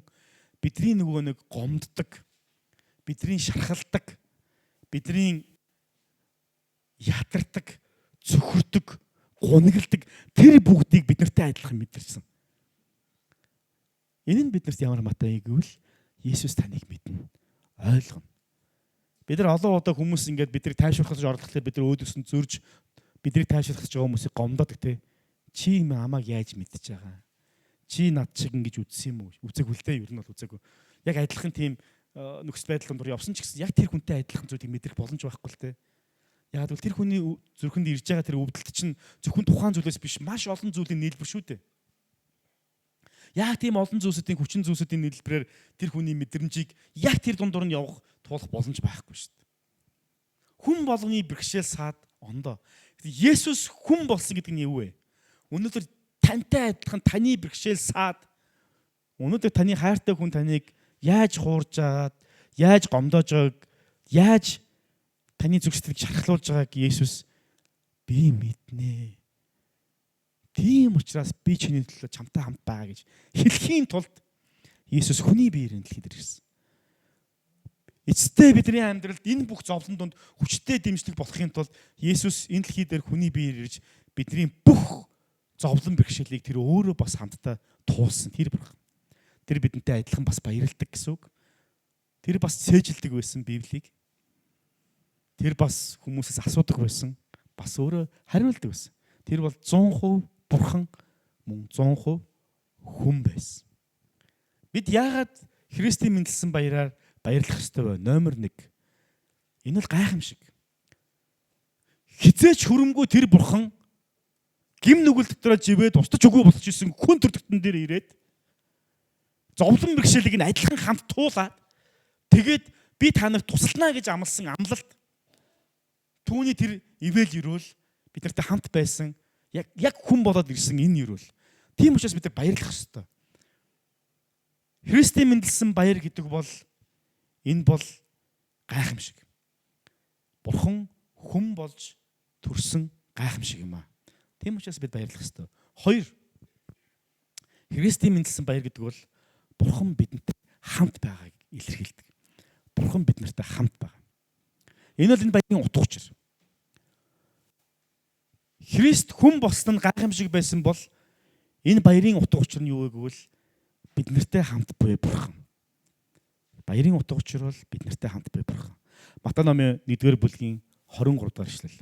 A: бидний нөгөө нэг гомддог, бидний шархалдаг, бидний ядардаг, цөхөрдөг, гунигалдаг тэр бүгдийг бид нартай адилхан мэдэрсэн. Энэ нь биднэрт ямар хамаатай гэвэл Есүс таныг мэднэ, ойлгоно. Бид нар олон удаа хүмүүс ингээд биднийг тайвшруулах гэж оролдохлоор бид нар өөдөөс нь зөрж, биднийг тайвшруулах гэж байгаа хүмүүсийг гомдоодог те. Чи юм амааг яаж мэдчихэж байгаа? Чи над шиг ингэж үзсэн юм уу? Үзээгүй л дээ, ер нь бол үзээгүй. Яг адилхан тийм нөхцөл байдлын дур явсан ч гэсэн яг тэр хүнтэй адилхан зүйлийг мэдрэх боломж байхгүй л те. Яг бол тэр хүний зүрхэнд ирж байгаа тэр өвдөлт чинь зөвхөн тухайн зүйлээс биш, маш олон зүйлийн нийлбэр шүү дээ. Яг тийм олон зүйлсүүдийн, хүчин зүйлсүүдийн нийлбэрээр тэр хүний мэдрэмжийг яг тэр дундуур нь явах, туулах боломж байхгүй шүү дээ. Хүн болгоны бэрхшээл саад ондоо. Есүс хүн болсон гэдэг нь юу вэ? Өнөөдөр тантай адилхан таны бэрхшээл саад, өнөөдөр таны хайртай хүн таныг яаж хуурж байгаад, яаж гомдоож байгааг, яаж таны зүрх сэтгэлийг шархлуулж байгааг Есүс би мэднэ. Тийм учраас би чиний төлөө чамтай хамт байгаа гэж хэлэхийн тулд Есүс хүний биеэр энэ дэлхийд ирсэн. Эцэстээ бидний амьдралд энэ бүх зовлон дунд хүчтэй дэмжлэг болохын тулд Есүс энэ дэлхий дээр хүний биеэр ирж, бидний бүх зовлон бэрхшээлийг тэр өөрөө бас хамтдаа туулсан тэр бурхан. Тэр бидэнтэй адилхан бас баярладаг гэсэн үг. Тэр бас цээжилдэг байсан Библийг. Тэр бас хүмүүсээс асуудаг байсан. Бас өөрөө хариулдаг байсан. Тэр бол 100% бурхан мөн 100% хүн байсан. Бид яагаад Христийн мэндэлсэн баяраар баярлах ёстой вэ? Номер 1. Энэ бол гайхамшиг. Хэзээ ч хүрэмгүй тэр бурхан гэм нүгэл дотроо живээд устж үгүй болох гэсэн хүн төрөлхтөн дээр ирээд, зовлон бэрхшээлийг нь адилхан хамт туулаад, тэгээд би та нарт тусалнаа гэж амласан амлалт, түүний тэр ивэл өрөөл, бид нартай хамт байсан, яг хүн болоод ирсэн энэ өрөөл. Тийм учраас бид нар баярлах ёстой. Христийн мэндэлсэн баяр гэдэг бол энэ бол гайхамшиг. Бурхан хүн болж төрсөн гайхамшиг юм аа. Тийм учраас бид баярлах ёстой. Хоёр. Христийн мэндэлсэн баяр гэдэг бол Бурхан бидэнтэй хамт байгааг илэрхийлдэг. Бурхан бид нартай хамт байгаа. Энэ бол энэ баярын утга учир. Христ хүн болсон нь гайхамшиг байсан бол энэ баярын утга учир нь юу вэ гэвэл бид нартай хамт буй Бурхан. Баярын утга учир бол бид нартай хамт буй Бурхан. Матай номын 1-р бүлгийн 23 дугаар ишлэл.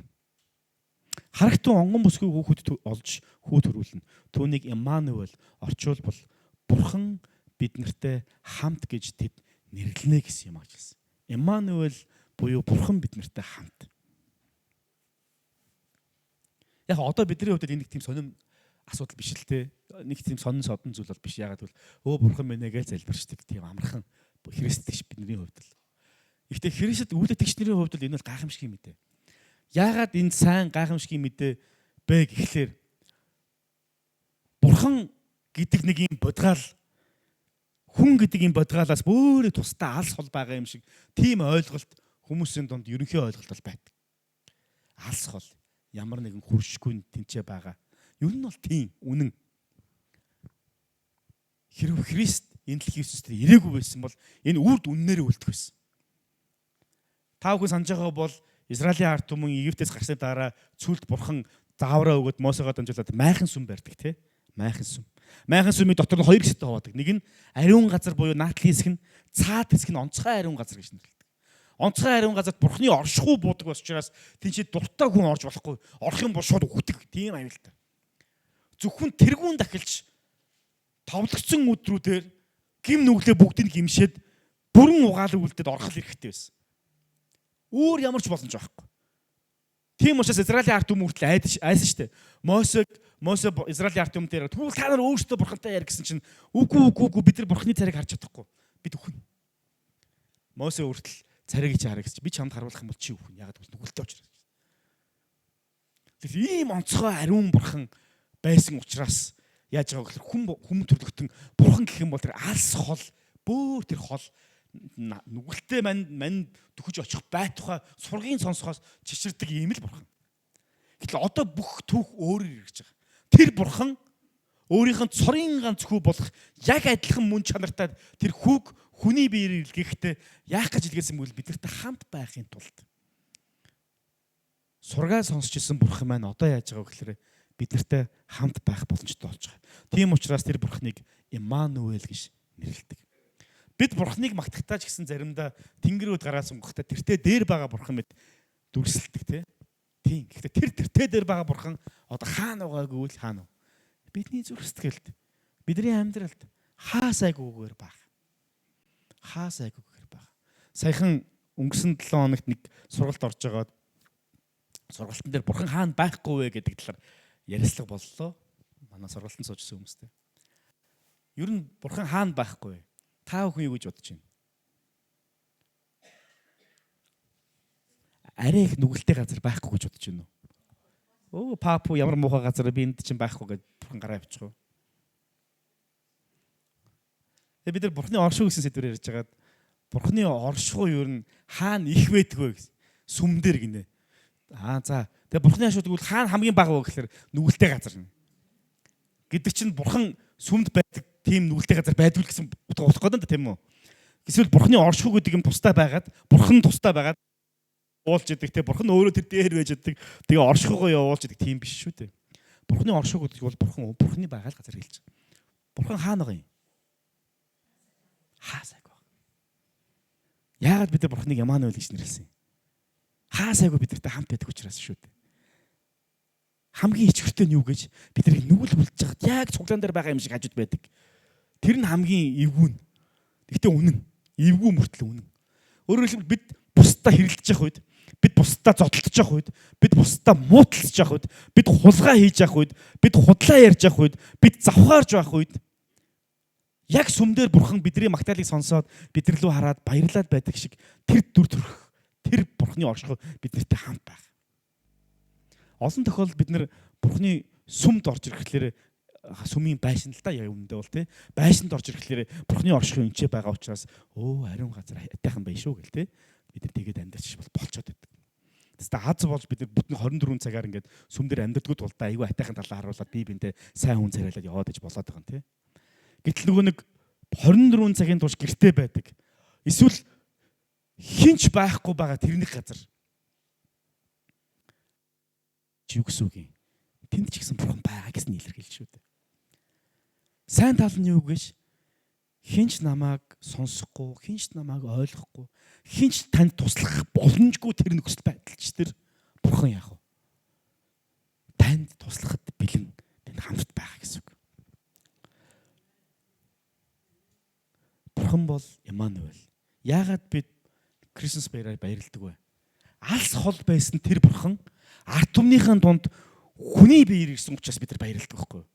A: Харагтун онгон бүсгүй хүүхэд олж хүү төрүүлнэ. Түүнийг Иммануэль, орчуулбал Бурхан бид нартай хамт гэж тэд нэрлэнэ гэсэн юм ажилласан. Иммануэль буюу Бурхан бид нартай хамт. Яг одоо бидний хувьд энэ нэг тийм сонин асуудал биш л те. Нэг тийм сонин содон зүйл бол биш. Ягаад гэвэл өө бурхан минь ээ гэж залбирчдаг тийм амархан Христ бидний хувьд л. Гэхдээ Христэд үйл итгэгч нарын хувьд бол энэ бол гайхамшигын мэдээ. Яагаад энэ сайн гайхамшигын мэдээ бэ гэхлээр бурхан гэдэг нэг юм бодгаал, хүн гэдэг юм бодгаалаас өөрөө тусдаа алс хол байгаа юм шиг тийм ойлголт хүмүүсийн дунд ерөнхий ойлголт бол байдаг. Алс хол. Ямар нэгэн хөршгүй тэнцээ байгаа. Ер нь бол тийм үнэн. Хэрв Христ энэ дэлхийн ертөнцид ирээгүй байсан бол энэ үрд үннээрээ үлдэх байсан. Та бүхэн санаж байгаа бол Израилийн ард түмэн Египтээс гарсны дараа цүлд бурхан заавраа өгөөд Мосегоо дамжуулаад майхан сүм барьдаг тий. Майхан сүм. Майхан сүмийн дотор нь хоёр хэсэгт хуваадаг. Нэг нь ариун газар буюу наадлын хэсэг нь, цаад хэсэг нь онцгой ариун газар гэж нэрлэдэг. Онцгой ариун газарт бурхны оршихуй буудаг бас учраас тийшээ дуртай хүн орж болохгүй. Орох юм бол шууд үхдэг. Тийм аюултай. Зөвхөн тэргүүн дахилж товлогдсон өдрүүдээр гим нүглээ бүгдийг гимшээд бүрэн угаалаг үлдээд орох хэрэгтэй байсан. Өөр ямар ч боломж байхгүй. Тийм учраас Израилийн ард түмэн хүртэл айсан шүү дээ. Мосе Израилийн ард түмэн дээр тэгвэл та нар өөрсдөө бурхантай яар гэсэн чинь үгүй үгүй үгүй бид нар бурхны царайг харж чадахгүй. Бид үхнэ. Мосе хүртэл царайг чи хараа гэсэн чи би чамд харуулах юм бол чи үхнэ. Ягаад гэвэл нүгэлтэй учраас. Тэгэхээр ийм онцгой ариун бурхан байсан учраас яаж байгаа гэхээр хүм төрлөختөн бурхан гэх юм бол тэр алс хол бөөр тэр хол нүгэлтэй мань дөхөж очих байтугай сургийн сонсохоос чичирдэг ийм л бурхан. Гэтэл одоо бүх түүх өөрөөр ирж байгаа. Тэр бурхан өөрийнх нь цорын ганц хүү болох яг адилхан мөн чанартай тэр хүүг хүний биеэр илгээхдээ яах гэж илгээсэн бэ бидэртэй хамт байхын тулд. Сургаа сонсч ирсэн бурхан маань одоо яаж байгаа вэ гэхээр бидэртэй хамт байх боломжтой болж байгаа. Тийм учраас тэр бурханыг Иммануэль гэж нэрлэдэг. Бид бурхныг магтахтаа ч гэсэн заримдаа тэнгэрүүд гараас сунгахтаа тэртээ дээр байгаа бурхан мэт дүрсэлдэг тий. Тийм. Гэхдээ тэр тэртээ дээр байгаа бурхан одоо хаана байгаа гэвэл хаана вэ? Бидний зүрх сэтгэлд, бидний амьдралд хаа сайгүйгээр байх. Хаа сайгүйгээр байх. Саяхан өнгөрсөн 7 хоногт нэг сургалт орж байгаад сургалтын дээр бурхан хаана байхгүй вэ гэдэг талаар ярилцлага боллоо. Манай сургалтанд суужсэн хүмүүстэй. Ер нь бурхан хаана байхгүй вэ? Та бүхэн юу гэж бодож байна? Арай их нүгэлтэй газар байхгүй гэж бодож байна уу? Өө папу ямар муухай газар би энд чинь байхгүй гэж бурхан гараа явчих уу? Тэгээ бид нар бурхны оршуу гэсэн сэдвээр ярьж байгаад бурхны оршихуй ер нь хаана их байдаг вэ гэсэн сүм дээр гинэ. Аа за. Тэгээ бурхны ашуу тэгвэл хаана хамгийн бага вэ гэхээр нүгэлтэй газар гинэ. Гэдэг чинь бурхан сүмд байдаг тийм нүгэлтэй газар байдгүй гэсэн утга утга гэдэг тийм үү? Эсвэл бурхны оршихуй гэдэг юм тустай байгаад бурхан тустай байгаад уулж идэг те бурхан өөрөө тэр дээр байж идэг. Тэгээ оршихуйгаа явуулж идэг тийм биш шүү дээ. Бурхны оршихуй гэдэг бол бурхан бурхны байгаа л газар хэлж байгаа. Бурхан хаана байгаа юм? Хаа сайг баг. Яагаад бид нар бурхныг Ямануэль гэж нэрлэсэн юм? Хаа сайгүй бидэртэй хамт байдаг учраас шүү дээ. Хамгийн ичгэртэй нь юу гэж бид нарыг нүгэл үлдэж байхад яг цуглаан дээр байгаа юм шиг хажууд байдаг. Тэр нь хамгийн эвгүй нь. Гэхдээ үнэн. Эвгүй мөртлөө үнэн. Өөрөөр хэлбэл бид бусдаа хэрэлдэж явах үед, бид бусдаа зодтолдож явах үед, бид бусдаа мууталцж явах үед, бид хулгай хийж явах үед, бид худлаа ярьж явах үед, бид завхаарж байх үед яг сүмдэр бурхан бидний магтаалыг сонсоод бид нар лүү хараад баярлаад байдаг шиг тэр дүр төрх тэр бурхны оршихуй биднэртэй хамт байх. Олон тохиолдолд бид нэр бурхны сүмд орж ирэхлээр сүмийн байшин л да яг үүндээ бол тий байшинд орж ирэхлээр бурхны оршихуй энчээ байгаа учраас өө ариун газар атайхан байх шүү гэл тий бид нар тэгээд амьдарч бол болцоод байдаг. Тэстэ аз болж бид нар бүтэн 24 цагаар ингээд сүм дээр амьдардгүй тулдаа айгүй атайхан талаа харуулад бие биендээ сайн хүн царайлаад яваад иж болоод байгаа юм тий. Гэтэл нөгөө нэг 24 цагийн турш гэрте байдаг. Эсвэл хинч байхгүй байгаа тэрний газар. Чи юу гэсэн үг юм? Тэнд ч гэсэн бурхан байгаа гэсэн илэрхийлж шүү дээ. Сайн тал нь юу гэж хинч намайг сонсохгүй, хинч намайг ойлгохгүй, хинч танд туслах боломжгүй тэр нөхцөл байдалч тэр бурхан яах вэ? Танд туслахад бэлэн, танд хамт байгаа гэсэн үг. Бурхан бол Эммануэль. Яагаад бид Christmas баяраар баярладаг вэ? Алс хол байсан тэр бурхан ард түмнийхэн дунд хүний биеэр ирсэн учраас бид нар баярладаг байхгүй юу?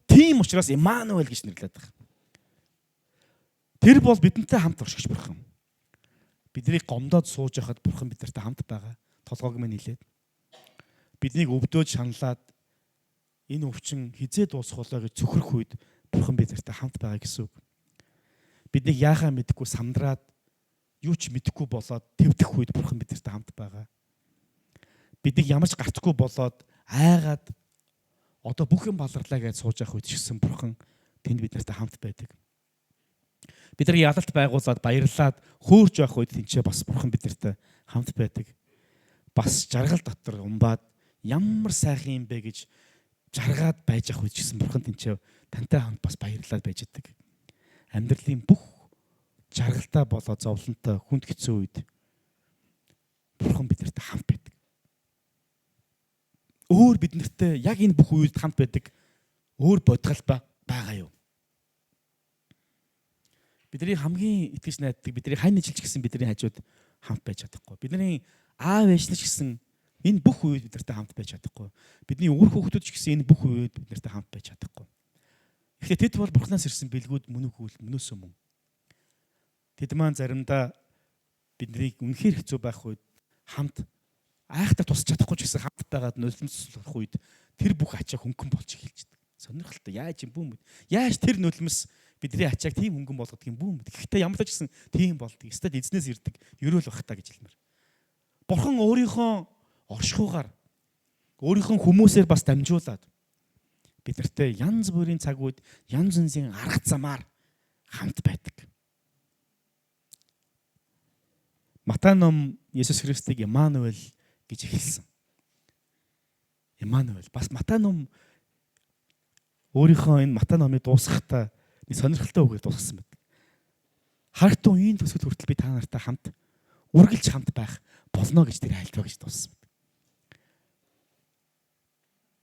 A: Тийм учраас Эммануэль гэж нэрлэдэг байгаа. Тэр бол бидэнтэй хамт оршигч бурхан. Биднийг гомдоод сууж байхад бурхан бидэртэй хамт байгаа. Толгойг минь нилээд. Биднийг өвдөөд шаналаад энэ өвчин хизээ дуусах болоо гэж цөхрөх үед бурхан бидэртэй хамт байгаа гэсэн үг. Биднийг яахаа мэдэхгүй сандраад юу ч мэдэхгүй болоод твдэх үед бурхан бидэртэй хамт байгаа. Биднийг ямар ч гарцгүй болоод айгаад одоо бүх юм баларлаа гэж сууж явах үед ч гэсэн Бурхан тэнд бид нартай хамт байдаг. Бид нар ялалт байгуулад баярлаад хөөрж явах үед тэнцээ бас Бурхан бид нартай хамт байдаг. Бас жаргал дотор умбаад ямар сайхан юм бэ гэж жаргаад байж явах үед ч гэсэн Бурхан тэнцээ тантай хамт бас баярлаад байж байдаг. Амьдралын бүх жаргалтай болоо зовлонтой хүнд хэцүү үед Бурхан бид нартай хамт байдаг. Өөр бид нартай яг энэ бүх үед хамт байдаг өөр бодгал байгаа юу? Бидний хамгийн итгэж найддаг, бидний хань нэжилж гисэн бидний хажууд хамт байж чадахгүй. Бидний аав ээж нар ч гэсэн энэ бүх үед бид нартай хамт байж чадахгүй. Бидний үр хүүхдүүд ч гэсэн энэ бүх үед бид нартай хамт байж чадахгүй. Гэхдээ тэд бол Бурханаас ирсэн бэлгүүд мөн үгүй мөнөөсөө мөн. Тэд маань заримдаа биднийг үнэхээр хэцүү байх үед хамт айхтар тусч чадахгүй ч гэсэн хамт байгаад нулимслах үед тэр бүх ачаа хөнгөн болж эхэлждэг. Сонирхолтой яаж юм бүү мэд. Яаж тэр нулимс бидний ачааг тийм хөнгөн болгодог юм бүү мэд. Гэхдээ ямар ч гэсэн тийм болдог. Өстөд эзнээс ирдэг ерөөл бах та гэж хэлмээр. Бурхан өөрийнхөө оршихугаар өөрийнхөө хүмүүсээр бас дамжуулаад бид нартай янз бүрийн цаг үед янз янзын арга замаар хамт байдаг. Матай ном Есүс Христийг Эммануэль гэж эхэлсэн. Эммануэль. Бас Матай ном өөрийнхөө энэ Матай номыг дуусгахдаа нэг сонирхолтой үгээр дуусгасан байдаг. Харагтун энэ төсөл хүртэл би та нартай хамт үргэлж хамт байх болно гэж тэр айлтгаа гэж дууссан байдаг.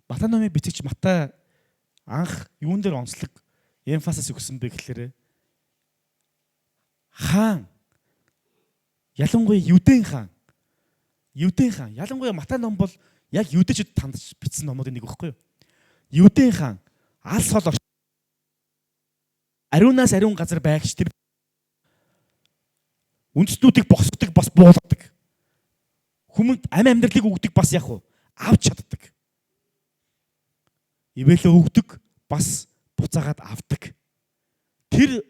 A: Матай номыг бичигч Матай анх юун дээр онцлог эмфасис өгсөн бэ гэхээр хаан ялангуяа Юдэн хаан. Юдэн хаан. Ялангуяа Матай ном бол яг юдэчд тандж бичсэн номуудын нэг байхгүй юу? Юдэн хаан алс хол ариунаас ариун газар байгч тэр үндэстнүүдийг босгодог бас буулгадаг. Хүмүүнд амь амьдралыг өгдөг бас яг уу авч чаддаг. Ивэлээ өгдөг бас буцаагаад авдаг. Тэр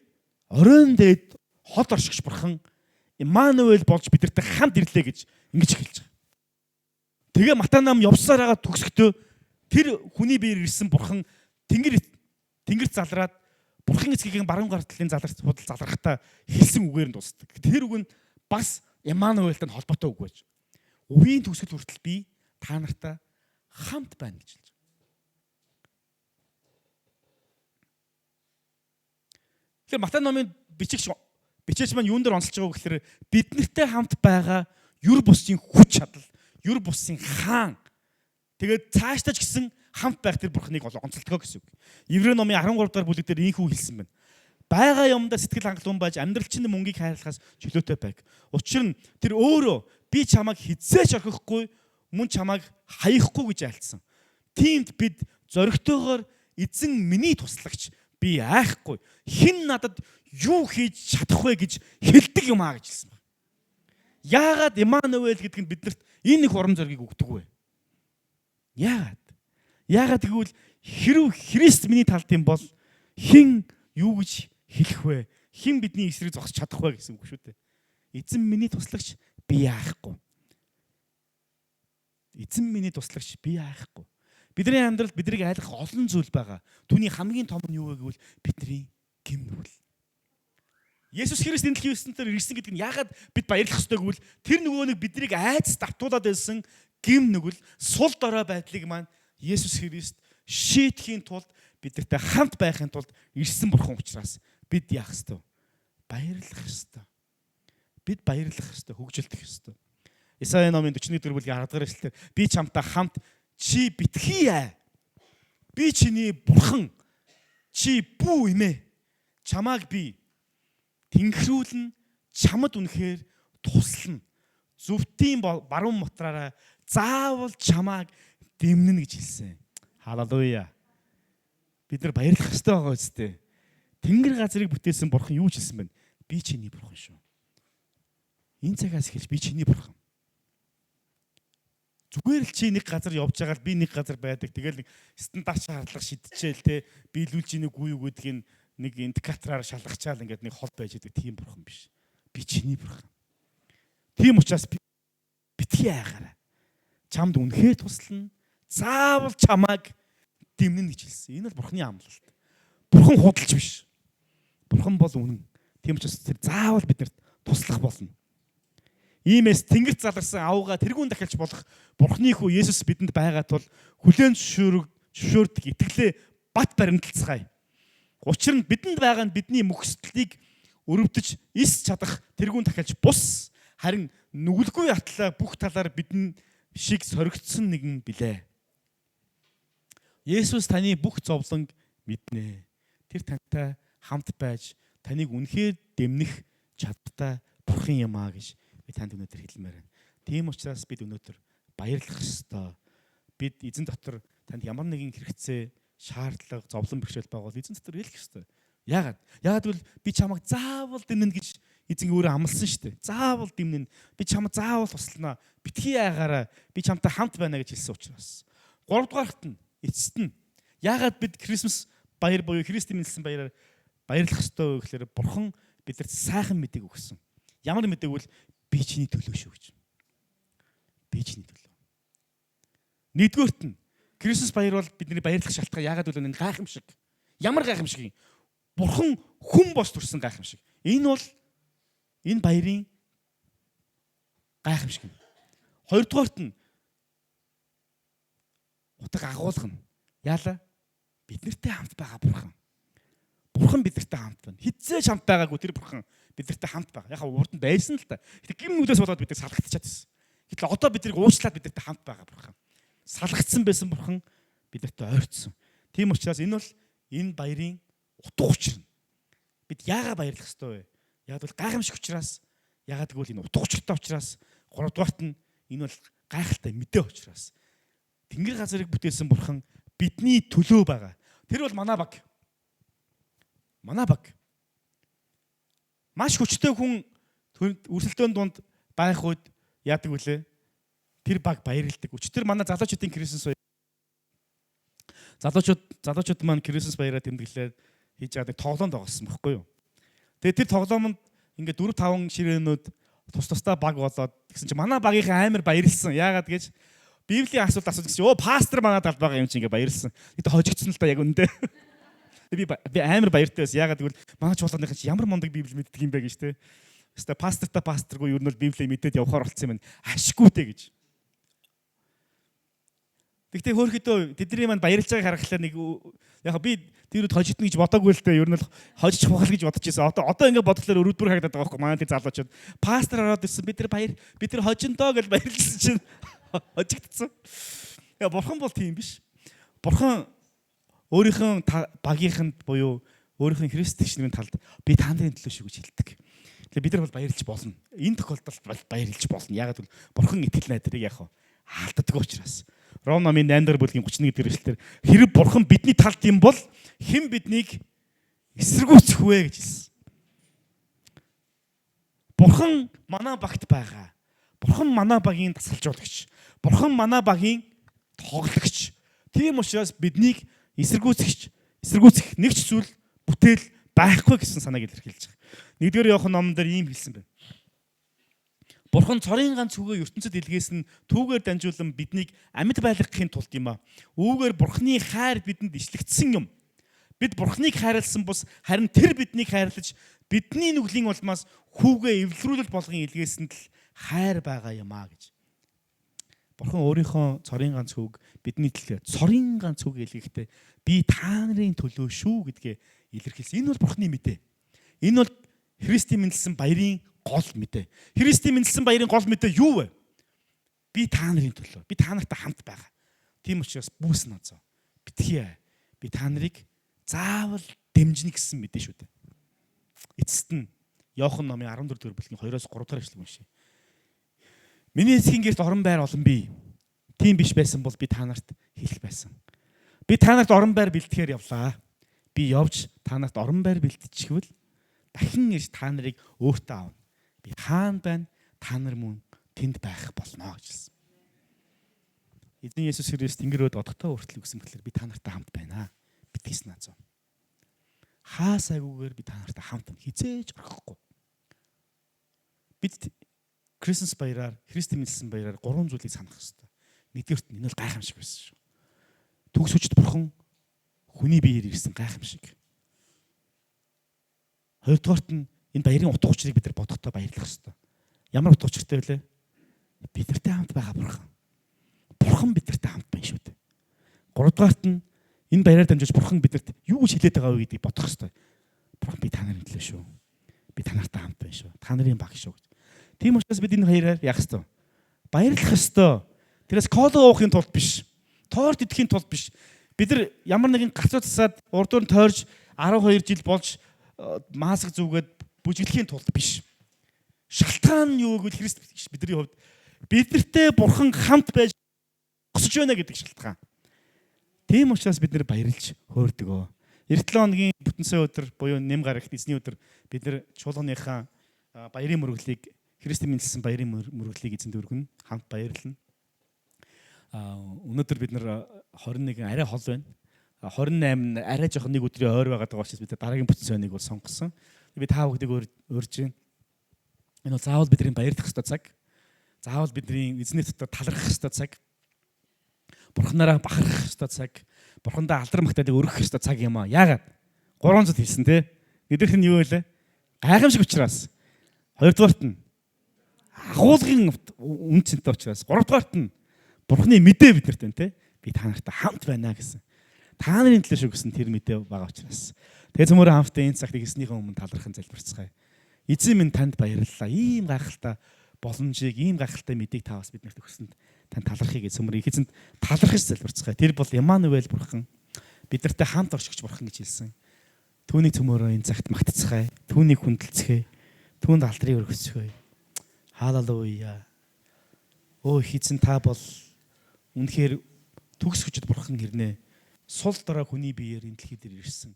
A: оройн дээд хол оршигч бурхан Иммануэль болж бидэртэй хамт ирлээ гэж ингэж хэлж байгаа. Тэгээ Матай нам явсаар байгаа төгсгөтөө тэр хүний биеэр ирсэн бурхан тэнгэр тэнгэр залраад бурхан эцгийн баруун гар талын заларч худал залрахтаа хэлсэн үгээр нь дуусдаг. Тэр үг нь бас Иммануэлтэй холбоотой үг байж. Үеийн төгсгөл хүртэл би та нартай хамт байна гэж хэлж байгаа. Тэгэхээр Матай номын бичигч бичээч маань юун дээр онцолж байгаа вэ гэхээр бид нартай хамт байгаа юр бусын хүч чадал, юр бусын хаан. Тэгээд цаашдаа ч гэсэн хамт байх тэр бурхныг бол онцолдгоо гэсэн үг. Еврей номын 13 дугаар бүлэг дээр ийхүү хэлсэн байна. Байгаа юмдаа сэтгэл хангалуун байж амьдрал чинь мөнгийг хайрлахаас чөлөөтэй байг. Учир нь тэр өөрөө би чамайг хизээч орхихгүй мөн чамайг хаяхгүй гэж айлтсан. Тиймд бид зоригтойгоор эзэн миний туслагч би айхгүй. Хэн надад юу хийж чадах вэ гэж хэлдэг юм аа гэж хэлсэн байна. Яагаад Эммануэль гэдэг нь биднэрт энэ их урам зоригийг өгдөг вэ? Яагаад? Яагаад гэвэл хэрв Христ миний талд юм бол хэн юу гэж хэлэх вэ? Хэн бидний эсрэг зогсож чадах вэ гэсэн үг шүү дээ. Эзэн миний туслагч би яахгүй. Эзэн миний туслагч би яахгүй. Бидний амьдралд биднийг айлгах олон зүйл байгаа. Түүний хамгийн том нь юу вэ гэвэл бидний гэм нүгэл. Есүс Христ энэ дэлхийн ертөнцөөр ирсэн гэдэг нь яагаад бид баярлах ёстой гэвэл тэр нөгөө нэг биднийг айц давтуулад байсан гэм нүгэл сул дорой байдлыг маань Есүс Христ шийдэхийн тулд бидэртэй хамт байхын тулд ирсэн бурхан учраас бид яах ёстой? Баярлах ёстой. Бид баярлах ёстой, хөгжилдөх ёстой. Исая номын 41 дэх бүлгийн 10 дугаар эшлэлээр би чамтай хамт чи битгий аа. Би чиний бурхан. Чи бүү имэ. Чамааг би тэнгэрүүлэн чамд үнэхээр туслана. Зөвтийн баруун мотраараа заавал чамааг дэмнэнэ гэж хэлсэн. Халелуя. Бид нар баярлах ёстой байгаа үстэй. Тэнгэр газрыг бүтээсэн бурхан юу ч хэлсэн бэ? Би чиний бурхан шүү. Энэ цагаас эхэлж би чиний бурхан. Зүгээр л чи нэг газар явж байгаа л би нэг газар байдаг. Тэгэл нэг стандарт шаардлага шидчихээл те биелүүлж ийн үгүй юу гэдгийг нэг индикатораар шалгачаал ингээд нэг хол байж байгаа тийм бурхан биш. Би чиний бурхан. Тийм учраас битгий айхаарай. Чамд үнэхээр туслана. Заавал чамайг дэмнэ гэж хэлсэн. Энэ бол Бурхны амлалт. Бурхан худалч биш. Бурхан бол үнэн. Тийм учраас тэр заавал биднэрт туслах болно. Иймээс тэнгэрт заларсан авга тэргүүн дахилж болох Бурхны хүү Есүс бидэнд байгаа тул хүлээн зөвшөөрдөг итгэлээ бат баримталцгаая. Учир нь бидэнд байгаа нь бидний мөхсдлийг өрөвдөж эс чадах тэргүүн дахилж бус, харин нүгэлгүй атлаа бүх талаар бидэн шиг соригдсон нэгэн билээ. Есүс таны бүх зовлонг мэднэ. Тэр тантай хамт байж таныг үнэхээр дэмнэх чадaltaй Бурхан юм аа гэж би танд өнөөдөр хэлмээр байна. Тийм учраас бид өнөөдөр баярлах ёстой. Бид эзэн дотор танд ямар нэгэн хэрэгцээ, шаардлага, зовлон бэрхшээл байгаа бол эзэн дотор хэлэх ёстой. Яагаад? Яагаад гэвэл би чамайг заавал дэмнэ гэж эзэн өөрөө амласан шүү дээ. Заавал дэмнэ. Би чамайг заавал туслана. Битгий айгаараа би чамтай хамт байна гэж хэлсэн учраас. Гуравдугаарт нь эцэст нь яагаад бид Christmas баяр буюу Христийн мэндэлсэн баяраар баярлах ёстой вэ гэхээр Бурхан бидэрт сайхан мэдээг өгсөн. Ямар мэдээг вэ? Би чиний төлөө шүү гэж. Би чиний төлөө. Нэгдүгээрт нь Christmas баяр бол бидний баярлах шалтгаан. Яагаад гэвэл энэ гайхамшиг. Ямар гайхамшиг юм? Бурхан хүн бос төрсөн гайхамшиг. Энэ бол энэ баярын гайхамшиг юм. Хоёрдугаарт нь утга агуулга нь яалаа? Бид нартай хамт байгаа Бурхан. Бурхан бид нартай хамт байна. Хизээ ч хамт байгаагүй тэр Бурхан бид нартай хамт байгаа. Яг урд нь байсан л та. Гэтэ гим нүглээс болоод бид нар салгагдчихад байсан. Гэтэл одоо бид нарыг уучлаад бид нартай хамт байгаа Бурхан. Салгагдсан байсан Бурхан бид нартай ойртсон. Тийм учраас энэ бол энэ баярын утга учир нь. Бид яагаад баярлах ёстой вэ? Яг бол гайхамшиг учраас, яагаад гэвэл энэ утга учиртай учраас, гуравдугаарт нь энэ бол гайхалтай мэдээ учраас. Тэнгэр газрыг бүтээсэн Бурхан бидний төлөө байгаа. Тэр бол манай баг. Манай баг. Маш хүчтэй хүн өрсөлдөөн дунд байх үед яадаг вүлээ? Тэр баг баярлдаг. Өчигдөр манай залуучуудын Christmas баяр. Залуучууд маань Christmas баяраа тэмдэглээд хийж байгаа нэг тоглоом тоглосон байхгүй юу? Тэгээ тэр тоглоомонд ингээд 4 5 ширээнүүд тус тусдаа баг болоод тэгсэн чинь манай багийнхан амар баярлсан. Яагаад гэж Библийн асуулт асууж гэсэн чинь өө пастор манай талд байгаа юм чи ингээ баярлсан. Гэтэ хожигдсон л та яг үнэндээ. Би амар баяртай байсан. Яагаад гэвэл манай чуулганыхан чи ямар мундаг Библи мэддэг юм бэ гэж те. Хэвээ пасторта пасторгүй ер нь бол Библийг мэдээд явхаар болцсон юм байна. Ашгүй те гэж. Тэгтээ хөөрхөдөө тэдний маань баярлж байгааг харахлаа нэг яг би тэр үед хожигдно гэж бодоагүй л дээ. Ер нь бол хожиж хухал гэж бодож байсан. Одоо ингэ бодлоор өрөвдмөр харагдаад байгаа байхгүй манай тэр залуучууд. Пастор ороод ирсэн. Бид нар баяр бид нар хожиндоо гэж баярлсан чинь хожигдсон. Яа бурхан бол тийм биш. Бурхан өөрийнхөө багийнханд буюу өөрийнхөө христэгч нарын талд би та нарын төлөө шүү гэж хэлдэг. Тэгэхээр бид нар бол баярлж болно. Энэ тохиолдолд бол баярлж болно. Яагаад гэвэл бурхан итгэл найдрыг яг алддаг учраас. Ром номын 8 дахь бүлгийн 31 дэх эшлэлээр хэрэг бурхан бидний талд юм бол хэн биднийг эсэргүүцэх вэ гэж хэлсэн. Бурхан манай багт байгаа. Бурхан манай багийн дасгалжуулагч. Бурхан манай багийн тоглогч. Тийм учраас биднийг эсэргүүцэх нэг ч зүйл бүтээл байхгүй гэсэн санааг илэрхийлж байгаа. Нэгдүгээр Иохан номон дээр ийм хэлсэн байна. Бурхан цорын ганц хүүгээ ертөнцид илгээсэн нь түүгээр дамжуулан биднийг амьд байлгахын тулд юм а. Үүгээр Бурханы хайр бидэнд ишлэгдсэн юм. Бид Бурханыг хайрласан бус харин тэр биднийг хайрлаж бидний нүглийн улмаас хүүгээ эвлэрүүлэл болгон илгээсэнд л хайр байгаа юм а гэж. Бурхан өөрийнхөө цорын ганц хүүг бидний төлөө цорын ганц хүүг илгээхдээ би та нарын төлөө шүү гэдгээ илэрхийлсэн. Энэ бол Бурханы мэдээ. Энэ бол Христийн мэндэлсэн баярын гол мэдээ. Христийн мэндэлсэн баярын гол мэдээ юу вэ? Би та нарын төлөө. Би та нартай хамт байгаа. Тийм учраас бүүс наазаа. Битгий. Би та нарыг заавал дэмжинэ гэсэн мэдээ шүү дээ. Эцэст нь Иохан номын 14 дугаар бүлгийн 2-оос 3 дахь эшлэг уншъя. Миний эцгийн гэрт орон байр олон бий. Тийм биш байсан бол би та нарт хэлэх байсан. Би та нарт орон байр бэлтгэхээр явлаа. Би явж та нарт орон байр бэлтчихвэл дахин ирж та нарыг өөртөө авна. Би хаана байна? Та нар мөн тэнд байх болно гэж хэлсэн. Эзэн Есүс Христ Тэнгэр өд одогтой хүртэл үгсэн мэтлэр би та нартай хамт байна. Битгийс наазаа. Хаа сайгүйгээр би та нартай хамт байна. Хизээж орхихгүй. Бид Christmas баяраар, Христийн мэндэлсэн баяраар гурван зүйлийг санах ёстой. Нэгдүгээрт энэ бол гайхамшиг байсан шүү. Төгс хүчит бурхан хүний биеэр ирсэн гайхамшиг. Хоёрдугаарт нь энэ баярын утга учирыг бид нар бодохдоо баярлах ёстой. Ямар утга учиртай вэ? Бид нартай хамт байгаа бурхан. Бурхан бид нартай хамт байна шүү дээ. Гуравдугаарт нь энэ баяраар дамжуулж бурхан бидэрт юу гэж хэлээд байгаа вэ гэдгийг бодох ёстой. Бурхан би та нарын төлөө шүү. Би та нартай хамт байна шүү. Та нарын баг шүү гэж. Тийм учраас бид энэ хоёроор яах ёстой? Баярлах ёстой. Тэрээс кола уухын тулд биш. Торт идэхийн тулд биш. Бид нар ямар нэгэн гацуу засаад урдуур нь тойрж 12 жил болж маск зүгээд бүжиглэхийн тулд биш. Шалтгаан нь юу гэвэл Христ бидний хувьд биднэртэй бурхан хамт байж зогсож байна гэдэг шалтгаан. Тийм учраас бид нэр баярлж хөөрдөг. Эх 7 хоногийн бүтэн сайн өдөр буюу нэм гарагт эзний өдөр бид нэр чуулганыхаа баярын мөрөглийг Христийн мэндэлсэн баярын мөрөглийг эзэнд өргөнө, хамт баярлана. Өнөөдөр бид нар 21 арай хол байна. 28 арай жоохон нэг өдрийн ойр байгаад байгаа учраас бид дараагийн бүтэн сайныг бол сонгосон. Би та бүхнийг урьж байна. Энэ бол заавал бидний баярлах ёстой цаг. Заавал бидний эзний дотор талархах ёстой цаг. Бурханаараа бахархах ёстой цаг. Бурхандаа алдар магтаалыг өргөх ёстой цаг юм аа. Яагаад? Гурван зүйл хэлсэн те. Нэгдүгээрт нь юу вэ? Гайхамшиг учраас. Хоёрдугаарт нь агуулгын үн цэнтэй учраас. Гуравдугаарт нь Бурханы мэдээ биднэрт байна те. Би та нартай хамт байна гэсэн. Та нарын төлөө шүү гэсэн тэр мэдээ байгаа учраас. Тэгээ цөмөрөө хамтдаа энэ цагт эзнийхээ өмнө талархан залбирцгаая. Эзэн минь танд баярлалаа. Ийм гайхалтай боломжийг, ийм гайхалтай мэдээг та бас биднэрт өгсөнд танд талархъя гэж цөмөр их эзэнд талархаж залбирцгаая. Тэр бол Эммануэль бурхан. Биднэртэй хамт оршигч бурхан гэж хэлсэн. Түүнийг цөмөрөө энэ цагт магтацгаая. Түүнийг хүндэлцгээе. Түүнд алдрыг өргөцгөөе. Халелуя. Өө их эзэн та бол үнэхээр төгс хүчит бурхан хэрнээ сул дорой хүний биеэр энэ дэлхий дээр ирсэн.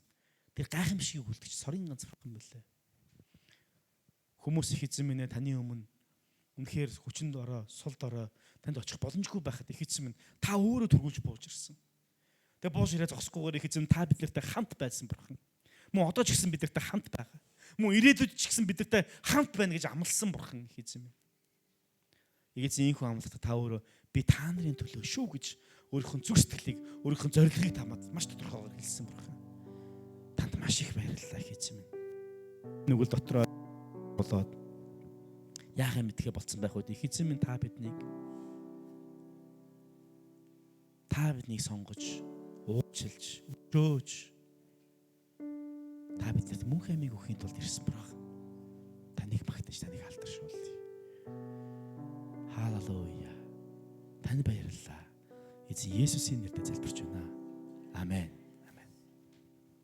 A: Тэр гайхамшигыг үлдэж сорын ганц бурхан байлаа. Хүмүүс их эзэн минь таны өмнө үнэхээр хүчинд ороо, сул дорой танд очих боломжгүй байхад их эзэн минь та өөрөө түргүүлж бууж ирсэн. Тэгээ бууж ирээ зогсохгүйгээр их эзэн та биднэртэй хамт байсан бурхан. Мөн одоо ч гэсэн биднэртэй хамт байгаа. Мөн ирээдүйд ч гэсэн биднэртэй хамт байна гэж амласан бурхан их эзэн минь. Их эзэн ийхүү амлалтаа та өөрөө би та нарын төлөө шүү гэж өөрийнхөө зүрх сэтгэлийг, өөрийнхөө зорилгыг тамаад маш тодорхойгоор хэлсэн бурхан. Танд маш их баярлалаа их эзэн минь. Нүгэл дотроо болоод яах юм мэдхэ болцсон байх үед их эзэн минь та биднийг сонгож, уучлж, өчөөж та биднэрт мөн хэмиг өгөхийн тулд ирсэн бурхан. Таныг магтаж, таныг алдаршуулъя. Халелуя. Танд баярлалаа. Эзэн Есүсийн нэрээр залбирч байна. Амен.